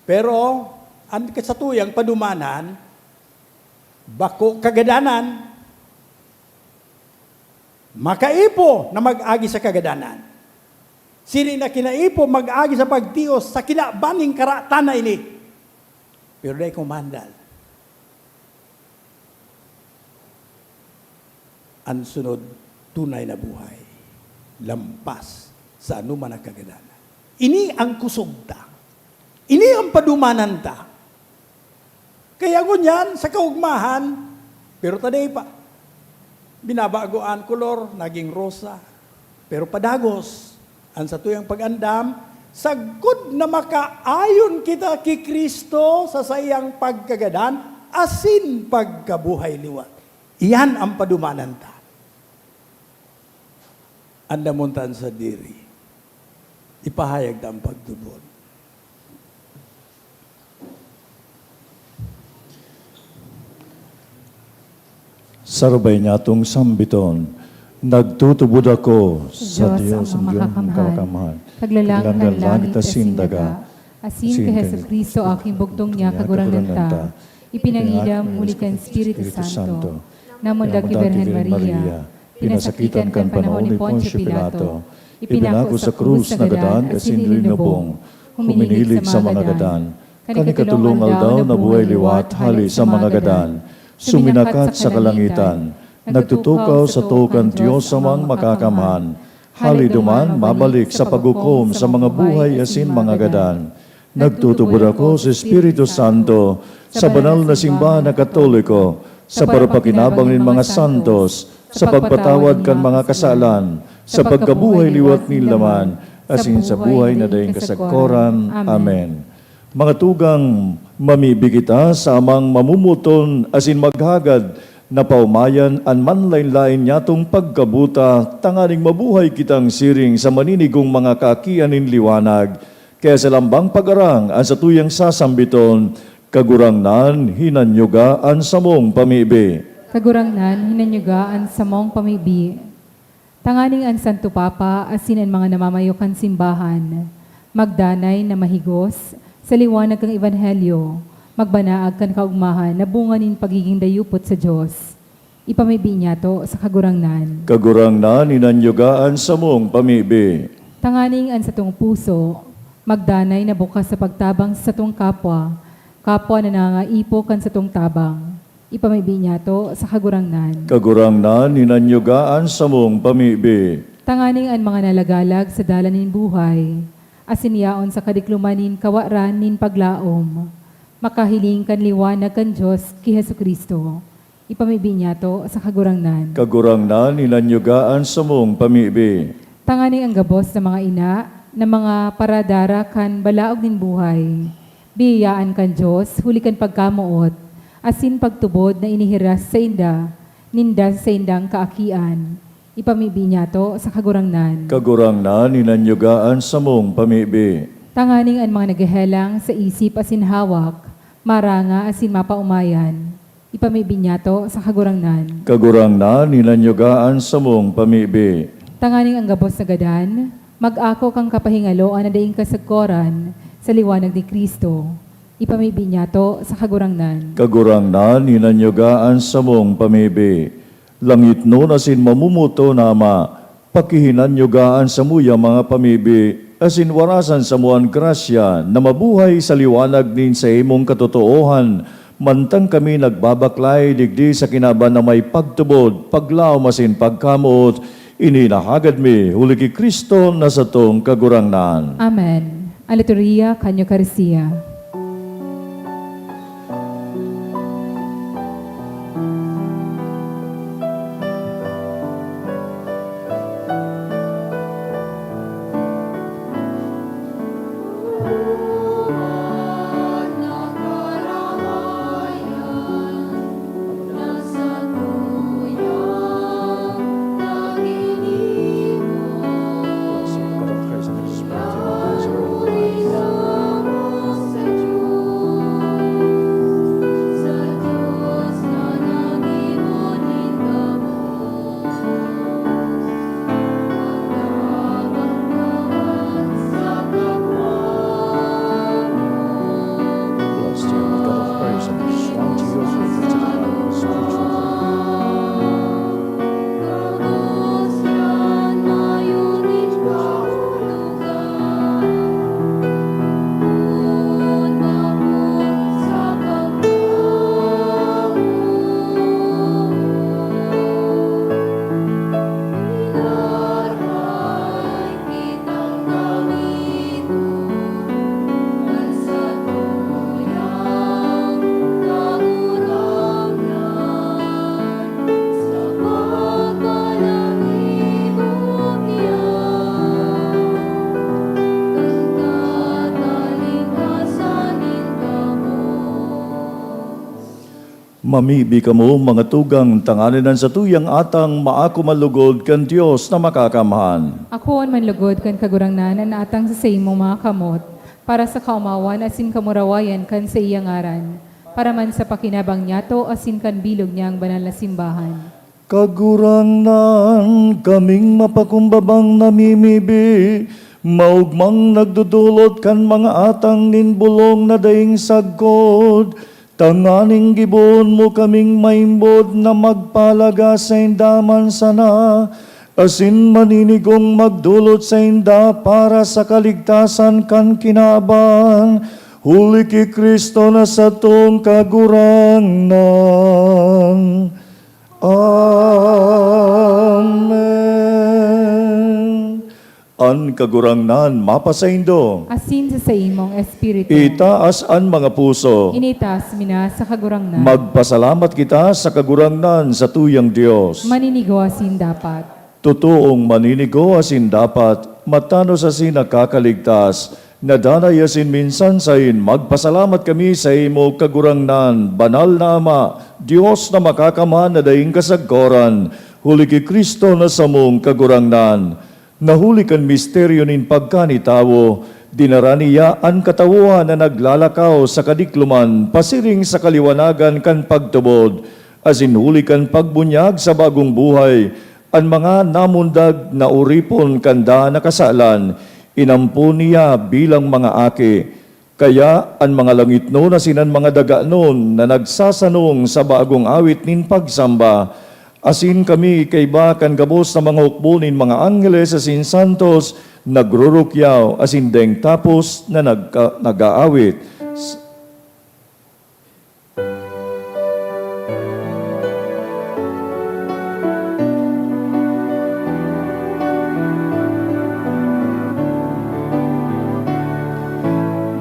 Pero an satuyang padumanan, bako kagadanan, makaipo na mag-agi sa kagadanan. Siring na kinaipo mag-agi sa pagtios sa kinaban nin karatan na ini. Pero dai ko maandal. an sunod tunay na buhay, lampas sa anoman na kagadanan. Ini ang kusog ta. Ini ang padumanan ta. Kaya ngunyan, sa kaugmahan, pero ta dai pa. Binabago an kolor, naging rosa. Pero padagos, an satuyang pag-andam, sagkod na makaayon kita ki Cristo sa saiyang pagkagadan asin pagkabuhay liwat. Iyan ang padumanan ta. Andamon ta an sadiri. Ipahayag ta an pagtubod. Sarbay nyatong sambiton, nagtutubod ako sa Diyos, ang Diyos Makakamhan, Makakamhan, Kaglalang kan langit asin daga, asin kay Jesu-Cristo, aking bugtong niya, Kagurangnan ta, ipinangidam huli kan Espiritu Santo, namundag ki Birhen Maria, pinasakitan kan panahon ni Poncio Pilato, ipinako sa krus, nagadan asin ilinubong, huminilig sa mga gadan. Kan ikatolong aldaw, nabuhay liwat hale sa mga gadan, suminakat sa kalangitan, nagtutukaw sato kan Dios Amang Makakamhan. Hale duman, mabalik sa paghukom sa mga buhay asin mga gadan. Nagtutubod ako sa Espiritu Santo, sa banal na simbahan na Katoliko, sa parapakinabang nin mga santos, sa pagpatawad kan mga kasalan, sa pagkabuhay liwat nin laman, asin sa buhay na daing kasagkoran. Amen. Mga tugang, mamibi kita sa Amang Mamomoton asin Maghagad na paomayan an manlaen-laen nyatong pagkabuta, tanganing mabuhay kitang siring sa maninigong mga kaakian nin liwanag. Kaya sa lambang pag-arang an satuyang sasambiton, Kagurangnan, hinanyuga an samong pamibi. Kagurangnan, hinanyuga an samong pamibi. Tanganing an Santo Papa asin an mga namamayo kan simbahan magdanay na mahigos sa liwanag kan Ebanghelyo, magbanaag kan kaogmahan na bunga nin pagiging dayupot sa Dios. Ipamibi niyato sa Kagurangnan. Kagurangnan, hinanyuga an samong pamibi. Tanganing an satong puso magdanay na bukas sa pagtabang sa satong kapwa, kapwa na nangangaipo kan satong tabang. Ipamibi niyato sa Kagurangnan. Kagurangnan, hinanyuga an samong pamibi. Tanganing an mga nalagalag sa dalan nin buhay, asin yaon sa kadikloman nin kawaran nin paglaom, makahiling kan liwanag kan Dios ki Jesu-Cristo. Ipamibi niyato sa Kagurangnan. Kagurangnan, hinanyuga an samong pamibi. Tanganing an gabos na mga ina na mga paradara kan balaog nin buhay, biyayaan kan Dios huli kan pagkamoot asin pagtubod na inihiras sainda ninda sa saindang kaakian. Ipamibi niyato sa Kagurangnan. Kagurangnan, hinanyuga an samong pamibi. Tanganing an mga naghehelang sa isip asin hawak, maranga asin mapaomayan. Ipamibi niyato sa Kagurangnan. Kagurangnan, hinanyuga an samong pamibi. Tanganing an gabos na gadan mag-ako kan kapahingaloan na daing kasagkoran sa liwanag ni Cristo. Ipamibi niyato sa Kagurangnan. Kagurangnan, hinanyuga an samong pamibi. Langitnon asin mamomoton na Ama, pakihinanyuga an samuyang mga pamibi, asin warasan samo an grasya na mabuhay sa liwanag nin saimong katotoohan, mantang kami nagbabaklay digdi sa kinaban na may pagtubod, paglaom asin pagkamoot. Ini nahagad mi huli ki Cristo na satong Kagurangnan. Amen. An liturhiya kan Eukaristia. Mamibi kamo, mga tugang, tanganing an satuyang atang maako man lugod kan Dios na Makakamhan. Akoon man lugod kan Kagurangnan an atang sa saimong mga kamot, para sa kaomawan asin kamurawayan kan saiyang ngaran, para man sa pakinabang niyato asin kan bilog niyang banal na simbahan. Kagurangnan, kaming mapakumbabang namimibi, maogmang nagdodolot kan mga atang nin bolong na daing sagkod, tanganing gibohon mo kaming maimbod na magpahalaga sainda man sana, asin maninigong magdolot sainda para sa kaligtasan kan kinaban, huli ki Cristo na satong Kagurangnan. Amen. An Kagurangnan mapasaindo. Asin sa saimong espiritu. Itaas an mga puso. Initaas mi na sa Kagurangnan. Magpasalamat kita sa Kagurangnan, satuyang Dios. Maninigo asin dapat. Totoong maninigo asin dapat, matanos asin nakakaligtas, na danay asin minsan saen, magpasalamat kami saimo, Kagurangnan, Banal na Ama, Dios na Makakamhan na daing kasagkoran, huli ki Cristo na samong Kagurangnan. Na huli kan misteryo nin pagkanitawo, dinara niya an katawohan na naglalakaw sa kadikloman pasiring sa kaliwanagan kan pagtubod, asin huli kan pagbunyag sa bagong buhay, an mga namundag na oripon kan daan na kasalan, inampon niya bilang mga aki. Kaya an mga langitnon asin an mga daganon na nagsasanong sa bagong awit nin pagsamba, asin kami kaiba kan gabos na mga hukbo nin mga angheles asin santos, nagrurukyaw asin daing tapos na nagka-, nag-aawit. S-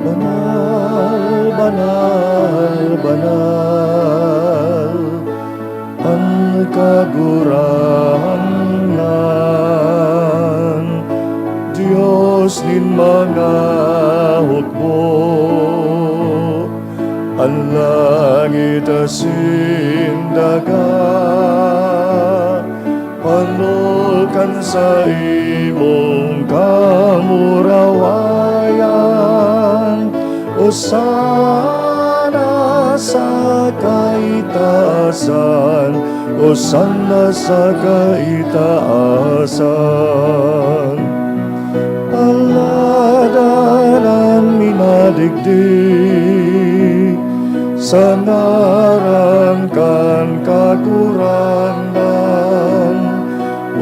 Banal, banal, banal an Kagurangnan, Dios nin mga hukbo. An langit asin daga, pano kan saimong kamurawayan. Osana sa kaitaasan, Osana sa kaitaasan. Paladan an minadigdi sa ngaran kan Kagurangnan.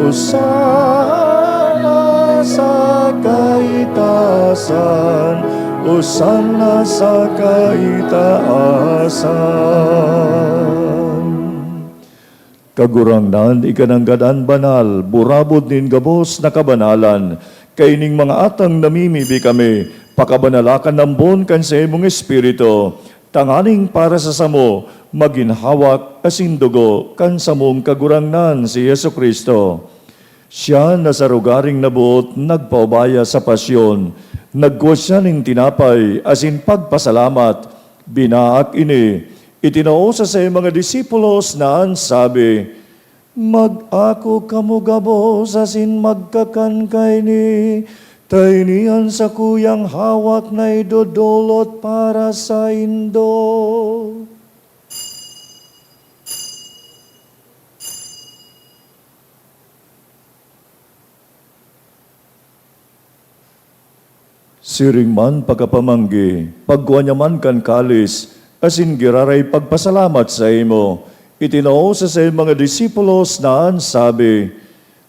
Osana sa kaitaasan, Osana sa kaitaasan. Kagurangnan, ika nanggad an banal, burabod nin gabos na kabanalan. Kaining mga atang namimibi kami, pakabanala kan lambon kan saimong Espiritu, tanganing para sa samo, magin hawak asin dugo kan samong Kagurangnan, si Jesu-Cristo. Siya na sa rogaring naboot nagpaubaya sa pasyon, nagkua siya nin tinapay asin pagpasalamat, binaak ini, itinao sa saiyang mga disipulos na an sabi, "Mag-ako kamo gabos asin magkakan kaini, ta ini an sakuyang hawak na idodolot para saindo." Siring man pakapamanggi, pagkua niya man kan kalis, asin giraray pagpasalamat saimo, itinao sa saiyang mga disipulos na an sabi,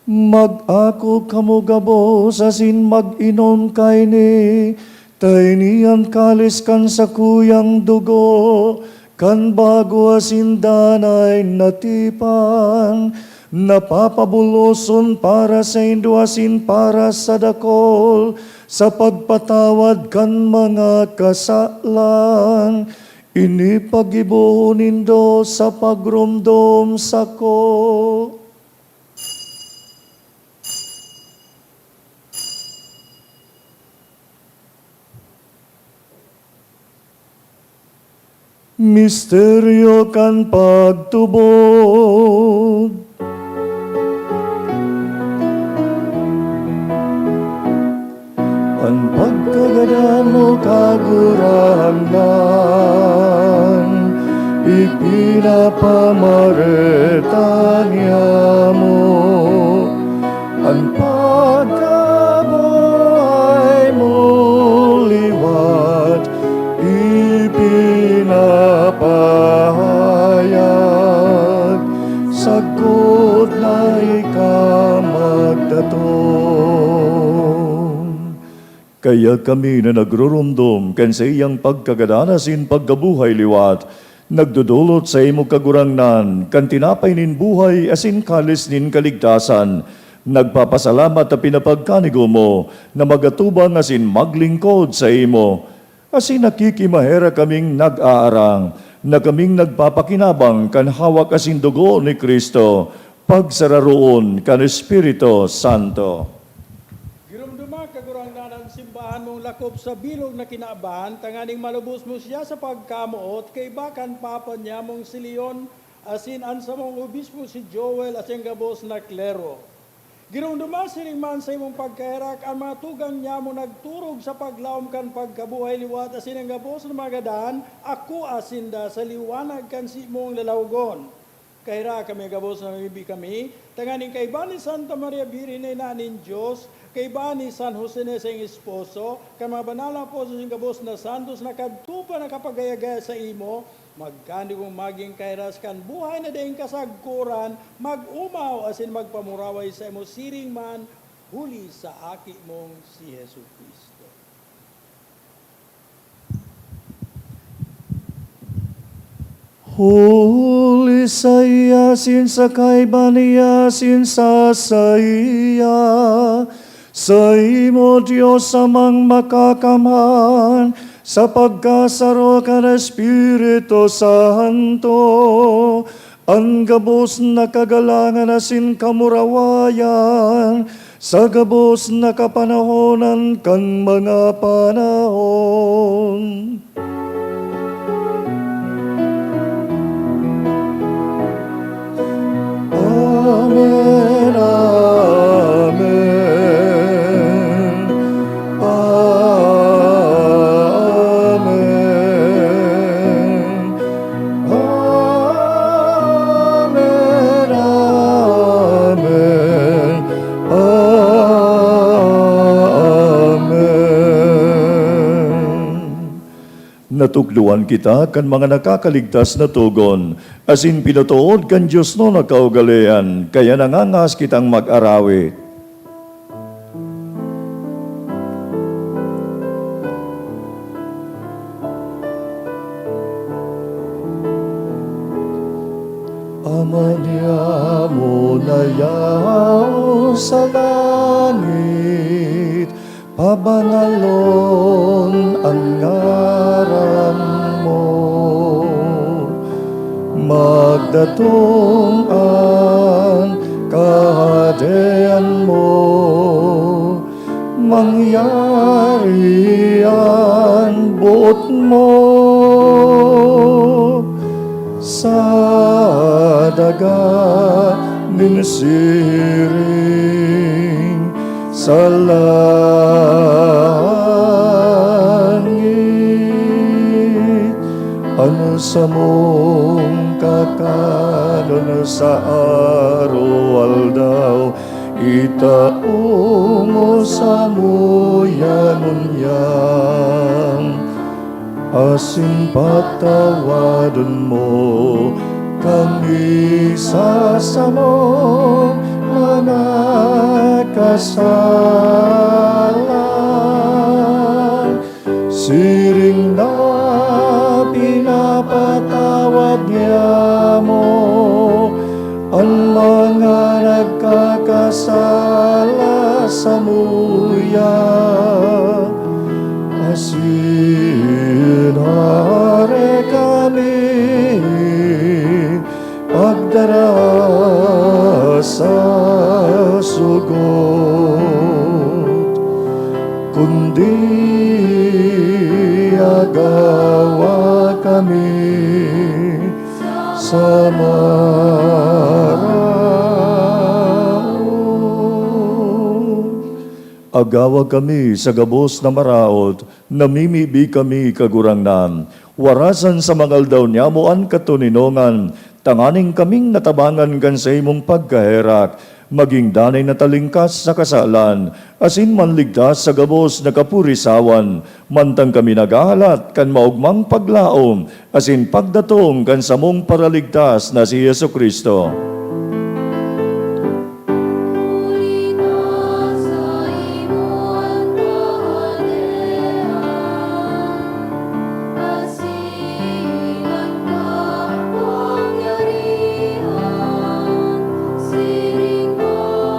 "Mag-ako kamo gabos asin mag-inom kaini, ta ini an kalis kan sakuyang dugo, kan bago asin danay na tipan, na papabuloson para saindo asin para sa dakul, sa pagpatawad kan mga kasalan. Ini paggibohon nindo sa pagromdom sako." Misteryo kan pagtubod. An pagkagadan mo, Kagurangnan, ipinapamareta niamo. An pagkabuhay mo liwat ipinapahayag, sagkod na ika magdatong. Kaya kami na nagruromdom kan saiyang pagkagadan asin pagkabuhay liwat, nagdodolot saimo, Kagurangnan, kan tinapay nin buhay asin kalis nin kaligtasan. Nagpapasalamat ta pinapagkanigo mo na magatubang asin maglingkod saimo. Asin nakikimaherak kaming nag-aarang na kaming nagpapakinabang kan hawak asin dugo ni Cristo, pagsararoon kan Espiritu Santo. Giromdoma, Kagurangnan, an simbahan mong lakop sa bilog na kinaban, tanganing malubos mo siya sa pagkamoot kaiba kan papa niyamong si Leon, asin an samong obispo si Joel, asin gabos na klero. Giromdoma, siring man sa imong pagkaherak, an mga tugang niyamo nagturog sa paglaom kan pagkabuhay liwat, asin an gabos na mga gadan, akoa sinda sa liwanag kan simong lalawogon. Kaherak kami, gabos na mamibi kami, tanganing kaiba ni Santa Maria Birhen na ina nin Dios, kaiba ni San Jose na saiyang esposo, kan mga banal na apostol asin gabos na santos na kadto pa nakapagaya-gaya saimo, magkanigong magin kaheras kan buhay na daing kasagkoran, mag-omaw asin magpamuraway saimo siring man, huli sa Aki mong si Jesu-Cristo. Huli saiya, asin sa kaiba niya, asin sa saiya, saimo, Dios Amang Makakamhan, sa pagkasaro kan Espiritu Santo, an gabos na kagalangan asin kamurawayan, sa gabos na kapanahonan kan mga panahon. Amen, amen, amen. Amen, amen, amen. Natukdoan kita kan mga nakakaligtas na togon, asin pinatood kan Dios na kaugalean, kaya nangangahas kitang mag-arawit. Ama niamo na yaon sa langit, pabanalon an ngaran mo. Magdatong an Kahadean mo, mangyari an boot mo sa daga nin siring sa langit. An samong kakanon sa araw-aldaw, itao mo samuya ngunyan, asin patawadon mo kami sa samong mga kasalan, siring na pinapatawad niamo an mga nagkakasala samuya. Asin hare kami pagdara sa sugot, kundi agawa kami sa maraot. Agawa kami sa gabos na maraot, namimibi kami, Kagurangnan. Warasan sa mga aldaw niamo an katoninongan, tanganing kaming natabangan kan saimong pagkaherak, magin danay na talingkas sa kasalan, asin manligtas sa gabos na kapurisawan, mantang kami naghahalat kan maogmang paglaom asin pagdatong kan samong Paraligtas na si Jesu-Cristo. Huli ta saimo an kahadean, asin an kapangyarihan, siring man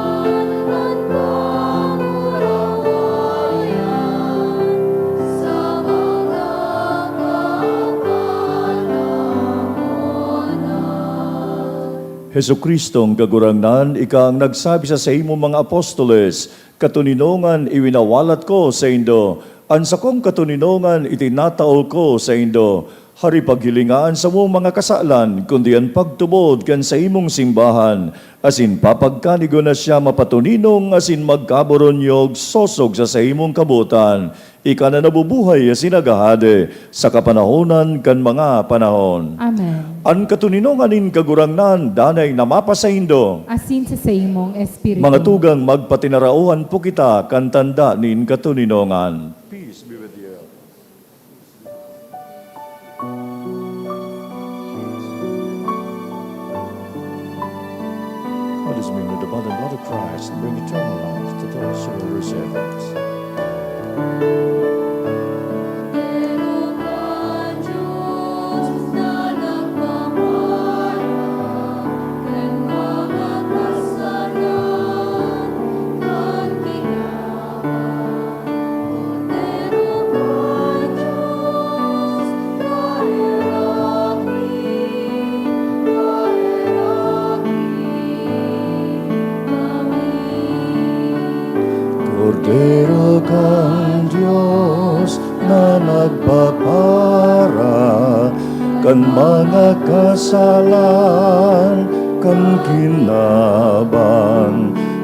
an kamurawayan, sa mga kapanahonan. Jesu-Cristong Kagurangnan, ika an nagsabi sa saimong mga apostoles, "Katoninongan iwinawalat ko saindo, an sakong katoninongan itinatao ko saindo." Hari, paghilinga an samong mga kasalan, kundi an pagtubod kan saimong simbahan, asin papagkanigon na siya mapatoninong asin magkaboronyog sosog sa saimong kabotan. Ika na nabubuhay asin naghahade sa kapanahonan kan mga panahon. Amen. An katoninongan nin Kagurangnan danay na mapasaindo. Asin sa saimong espiritu. Mga tugang, magpatinaraohan po kita kan tanda nin katoninongan. Peace be with you. Let us bring the body and blood of Christ and bring eternal life to those who will receive it. Kordero kan Dios na nagpapara kan mga kasalan kan kinaban.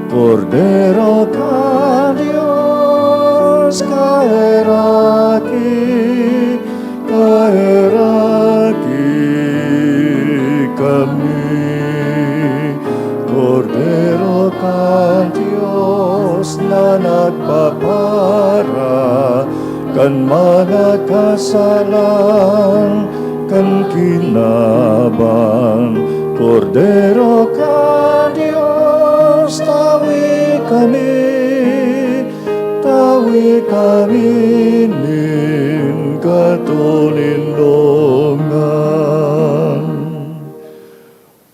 Kordero kan Dios, kaheraki, kaheraki kami. Kordero kan Dios na nagpapara kan mga kasalan kan kinaban. Kordero kan Dios, kaheraki, kaheraki kami. Kordero kan Dios na nagpapara kan mga kasalan kan kinaban. Kordero kan Dios, tawi kami, tawi kami nin katoninongan.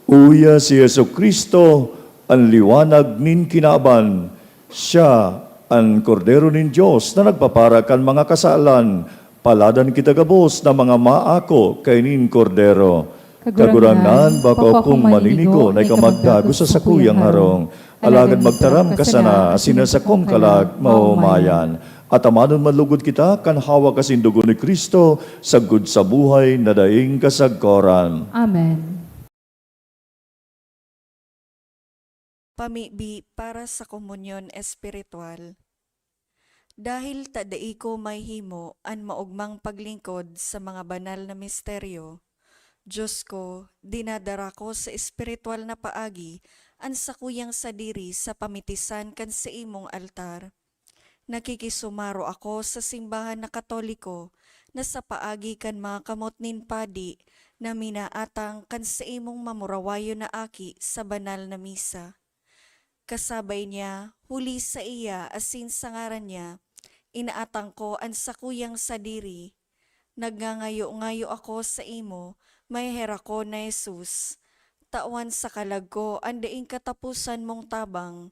Uya si Jesu-Cristo, an liwanag nin kinaban. Siya an Kordero nin Dios na nagpapara kan mga kasalan. Paladan kita gabos na mga maako kaining Kordero. Kagurangnan, bako akong maninigo na ika magdagos sa sakuyang harong, alagad magtaram ka sana asin an sakong kalag maomayan. Atamanon man lugod kita kan hawak asin dugo ni Cristo, sagkod sa buhay na daing kasagkoran. Amen. Pamibi para sa komunyon espiritual. Dahil ta dai ko mahimo an maogmang paglingkod sa mga banal na misteryo, Dios ko, dinadara ko sa espiritual na paagi an sakuyang sadiri sa pamitisan kan saimong altar. Nakikisumaro ako sa simbahan na Katoliko na sa paagi kan mga kamot nin padi na minaatang kan saimong mamurawayon na aki sa banal na misa. Kasabay niya, huli saiya asin sa ngaran niya, inaatang ko an sakuyang sadiri. Nagngangayo-ngayo ako saimo, maheherak ko na Jesus, tawan sa kalag ko an daing kataposan mong tabang.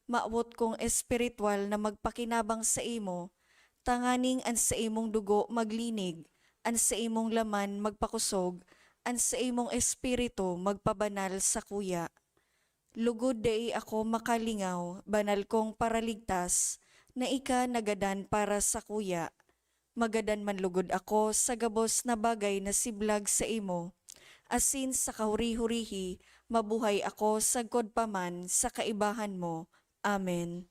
Mawot kong espiritual na magpakinabang saimo, tanganing an saimong dugo maglinig, an saimong laman magpakosog, an saimong espiritu magpabanal sakuya. Lugod dai ako makalingaw, banal kong Paraligtas, na ika nagadan para sakuya. Magadan man lugod ako sa gabos na bagay na siblag saimo, asin sa kahuri-hurihi, mabuhay ako sagkod pa man sa kaibahan mo. Amen.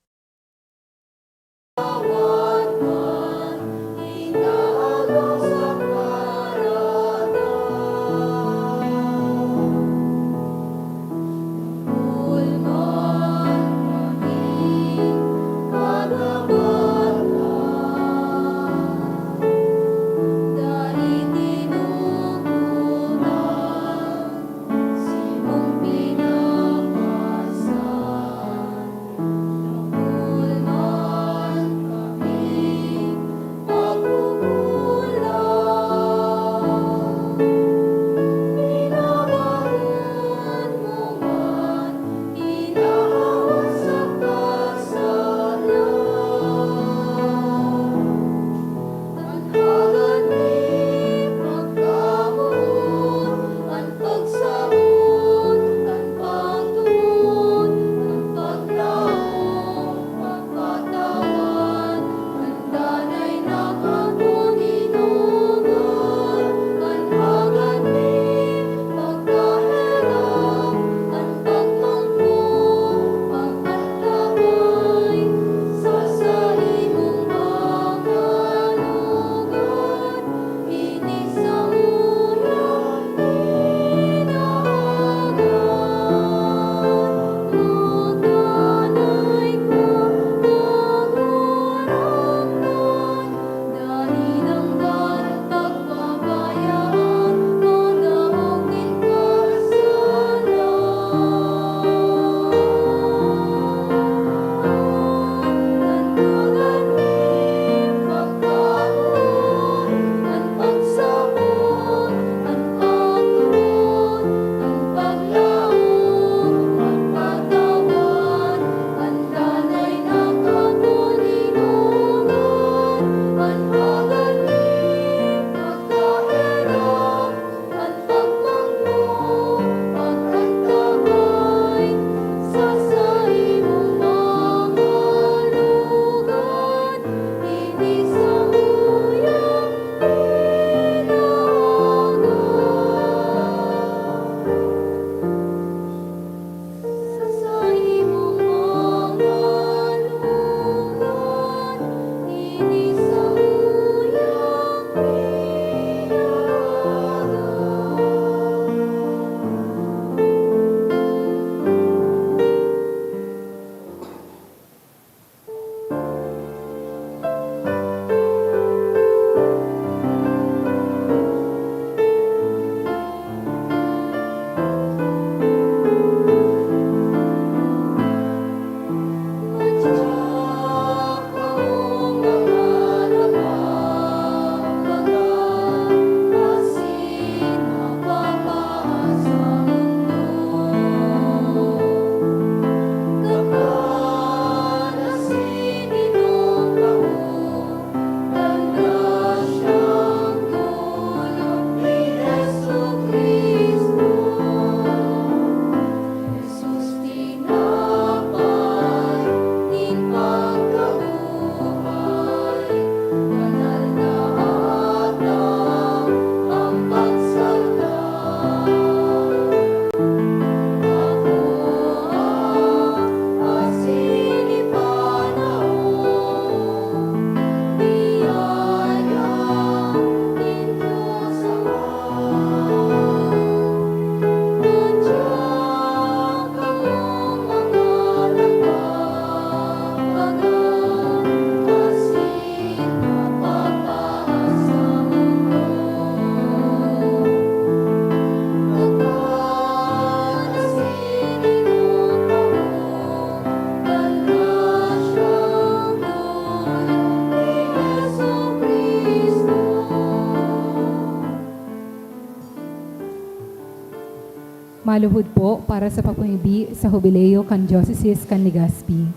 Maluhod po para sa pagpamibi sa Hubileo kan Diocese kan Legazpi.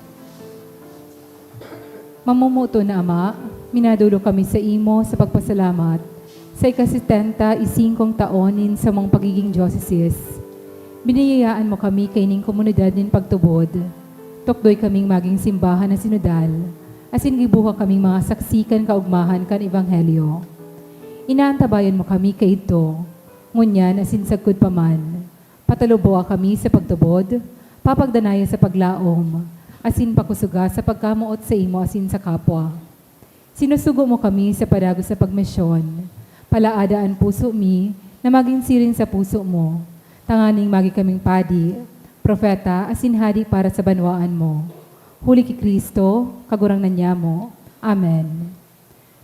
Mamomoton na Ama, minadolok kami saimo sa pagpasalamat sa ika-setenta y singkong taon nin samong pagiging diocese. Biniyayaan mo kami kaining komunidad nin pagtubod. Tukdoy kaming magin simbahan na sinodal, asin gibuha kaming mga saksi kan kaogmahan kan Ebanghelyo. Inaantabayan mo kami kaidto. Ngunyan asin sagkod pa man, patalubwa kami sa pagtubod, papagdanaya sa paglaom, asin pakusoga sa pagkamoot sa imo asin sa kapwa. Sinusugo mo kami sa padagos na pagmisyon. Palaada an puso mi na magin siring sa puso mo, tanganing magi kaming padi, propeta, asin hadi para sa banwaan mo. Huli ki Cristo, Kagurangnan nyamo. Amen.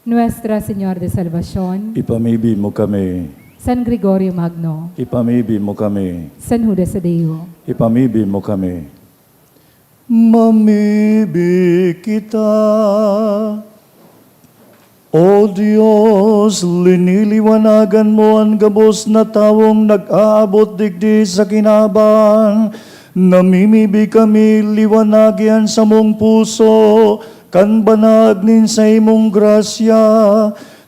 Nuestra Señora de Salvacion, Ipamibi mo kami. San Gregorio Magno, Ipamibi mo kami. San Judas Tadeo, Ipamibi mo kami. Mamibi kita. O Dios, liniliwanagan mo an gabos na tawong nag-aabot digdi sa kinaban. Namimibi kami, liwanagi an samong puso kan banag nin saimong grasya,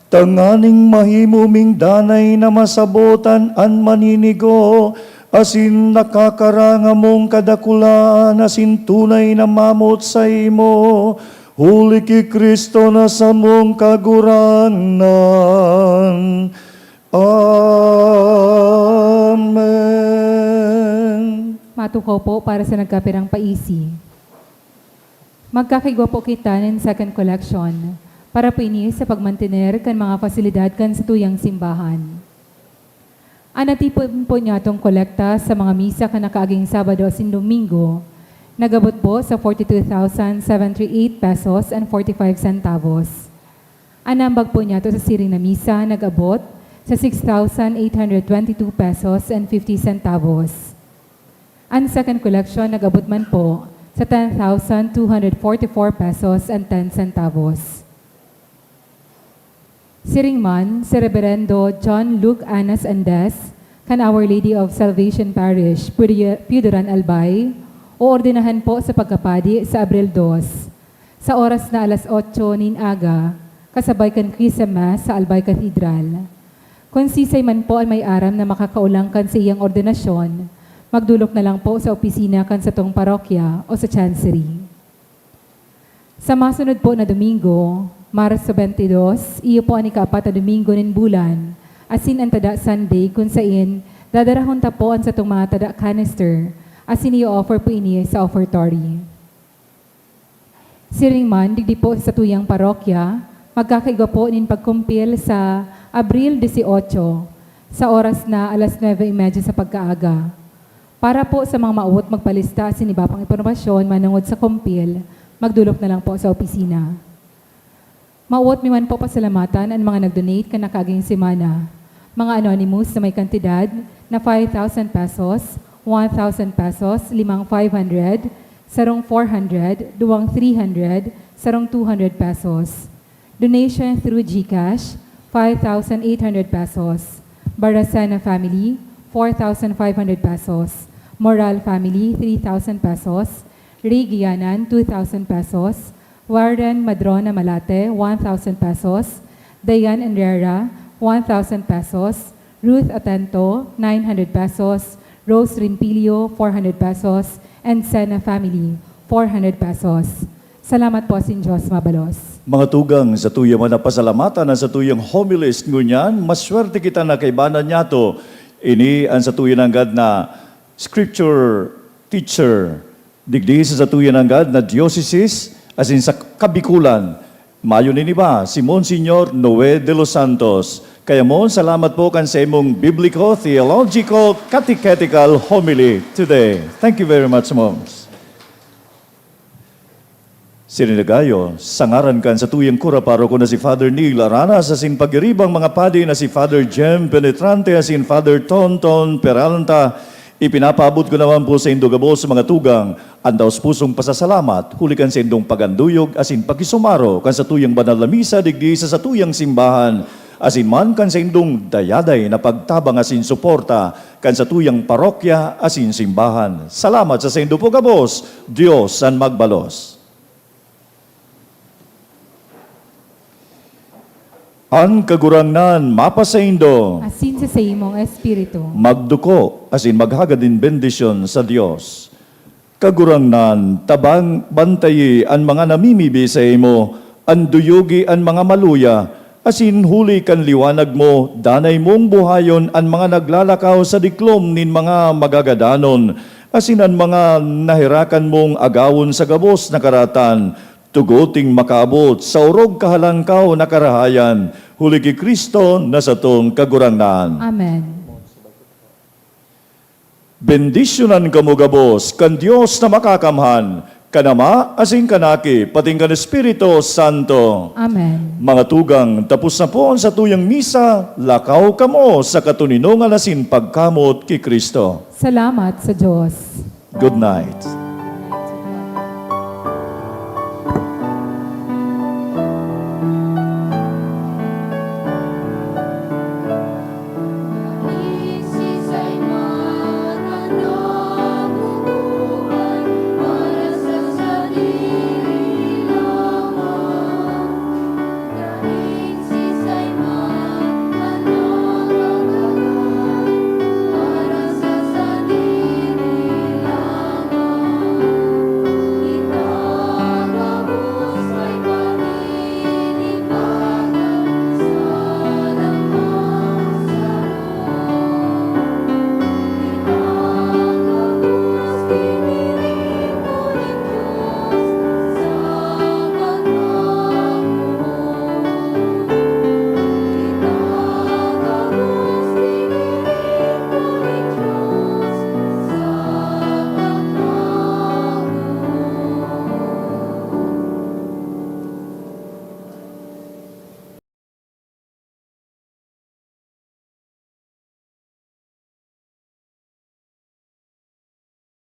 tanganing mahimo ming danay na masabotan an maninigo asin nakakaranga mong kadakulaan asin tunay na mamot saimo, huli ki Cristo na samong Kagurangnan. Amen. Matukaw po para sa nagkapirang paisi. Magkakaigwa po kita nin second collection para po ini sa pagmantener kan mga fasilidad kan satuyang simbahan. An natipon po niyatong kolekta sa mga misa kan nakaaging Sabado asin Domingo, nag-abot po sa forty-two thousand seven three eight pesos and forty-five centavos. An nambag po niyato sa siring na misa nag-abot sa six thousand eight hundred twenty-two pesos and fifty centavos. An second collection nag-abot man po sa ten thousand two hundred forty-four pesos and ten centavos. Siring man, si Reberendo John Luke Anas Andes, kan Our Lady of Salvation Parish, Piuduran, Albay, oordenahan po sa pagkapadi sa Abril dos, sa oras na alas otso nin aga, kasabay kan Chrism Mass sa Albay Cathedral. Kun sisay man po an may aram na makakaolang kan saiyang ordinasyon, magdolok na lang po sa opisina kan satong parokya o sa chancery. Sa masunod po na Domingo, Marso twenty-two, iyo po an ikaapat na Domingo nin bulan, asin an tada Sunday kun sain dadarahon ta po an satong mga tada canister, asin i-offer po ini sa offertory. Siring man, digdi po sa satuyang parokya, magkakaigwa po nin pagkumpil sa Abril dieciocho, sa oras na alas nuebe y media sa pagkaaga. Para po sa mga maawot magpalista asin iba pang impormasyon manongod sa kumpil, magdolok na lang po sa opisina. Maawot mi man po pasalamatan an mga nag-donate kan nakaaging semana. Mga anonymous na may kantidad na five thousand pesos, one thousand pesos, limang five hundred, sarong four hundred, duwang three hundred, sarong two hundred pesos. Donation through GCash, five thousand eight hundred pesos. Baracena family, four thousand five hundred pesos. Moral family, three thousand pesos. Ray Gianan, two thousand pesos. Warren Madrona Malate, one thousand pesos. Dayan Enrera, one thousand pesos. Ruth Atento, nine hundred pesos. Rose Rimpilio, four hundred pesos. And Sena family, four hundred pesos. Salamat po, asin Dios mabalos. Mga tugang, satuya man na pasalamatan an satuyang homilist ngunyan, maswerte kita na kaibanan niyato. Ini an satuya nanggad na scripture teacher. Digdi sa satuya nanggad na diocese, asin sa Kabikulan, mayo nin iba, si Monsignor Noe de los Santos. Kaya, Mon, salamat po kan sa imong biblico-theological catechetical homily today. Thank you very much, Mons. Siring na gayo, sa ngaran kan satuyang kura paroko na si Father Neil Aranas, asin pagiribang mga padi na si Father Jem Penetrante asin Father Tonton Peralta, ipinapaabot ko naman po sa indo gabos, mga tugang, an daos pusong pasasalamat huli kan saindong paganduyog asin pakisumaro kan satuyang banal na misa digdi sa satuyang simbahan, asin man kan saindong dayaday na pagtabang asin suporta kan satuyang parokya asin simbahan. Salamat sa saindo po gabos. Dios an magbalos. An Kagurangnan mapasaindo. Asin sa saimong espiritu. Magduko asin maghagad nin bendisyon sa Dios. Kagurangnan, tabang, bantayi an mga namimibi saimo, anduyogi an mga maluya, Asin huli kan liwanag mo, danay mong buhayon an mga naglalakaw sa diklom nin mga magagadanon, asin an mga naherakan mong agawon sa gabos na karatan. Tugoting makaabot sa orog kahalangkaw na karahayan, huli ki Cristo na satong Kagurangnan. Amen. Bendisyonan kamo gabos kan Dios na Makakamhan, kan Ama, asin kan Aki, pating kan Espiritu Santo. Amen. Mga tugang, tapos na po ang satuyang misa, lakaw kamo sa katoninongan asin pagkamot ki Cristo. Salamat sa Diyos. Good night.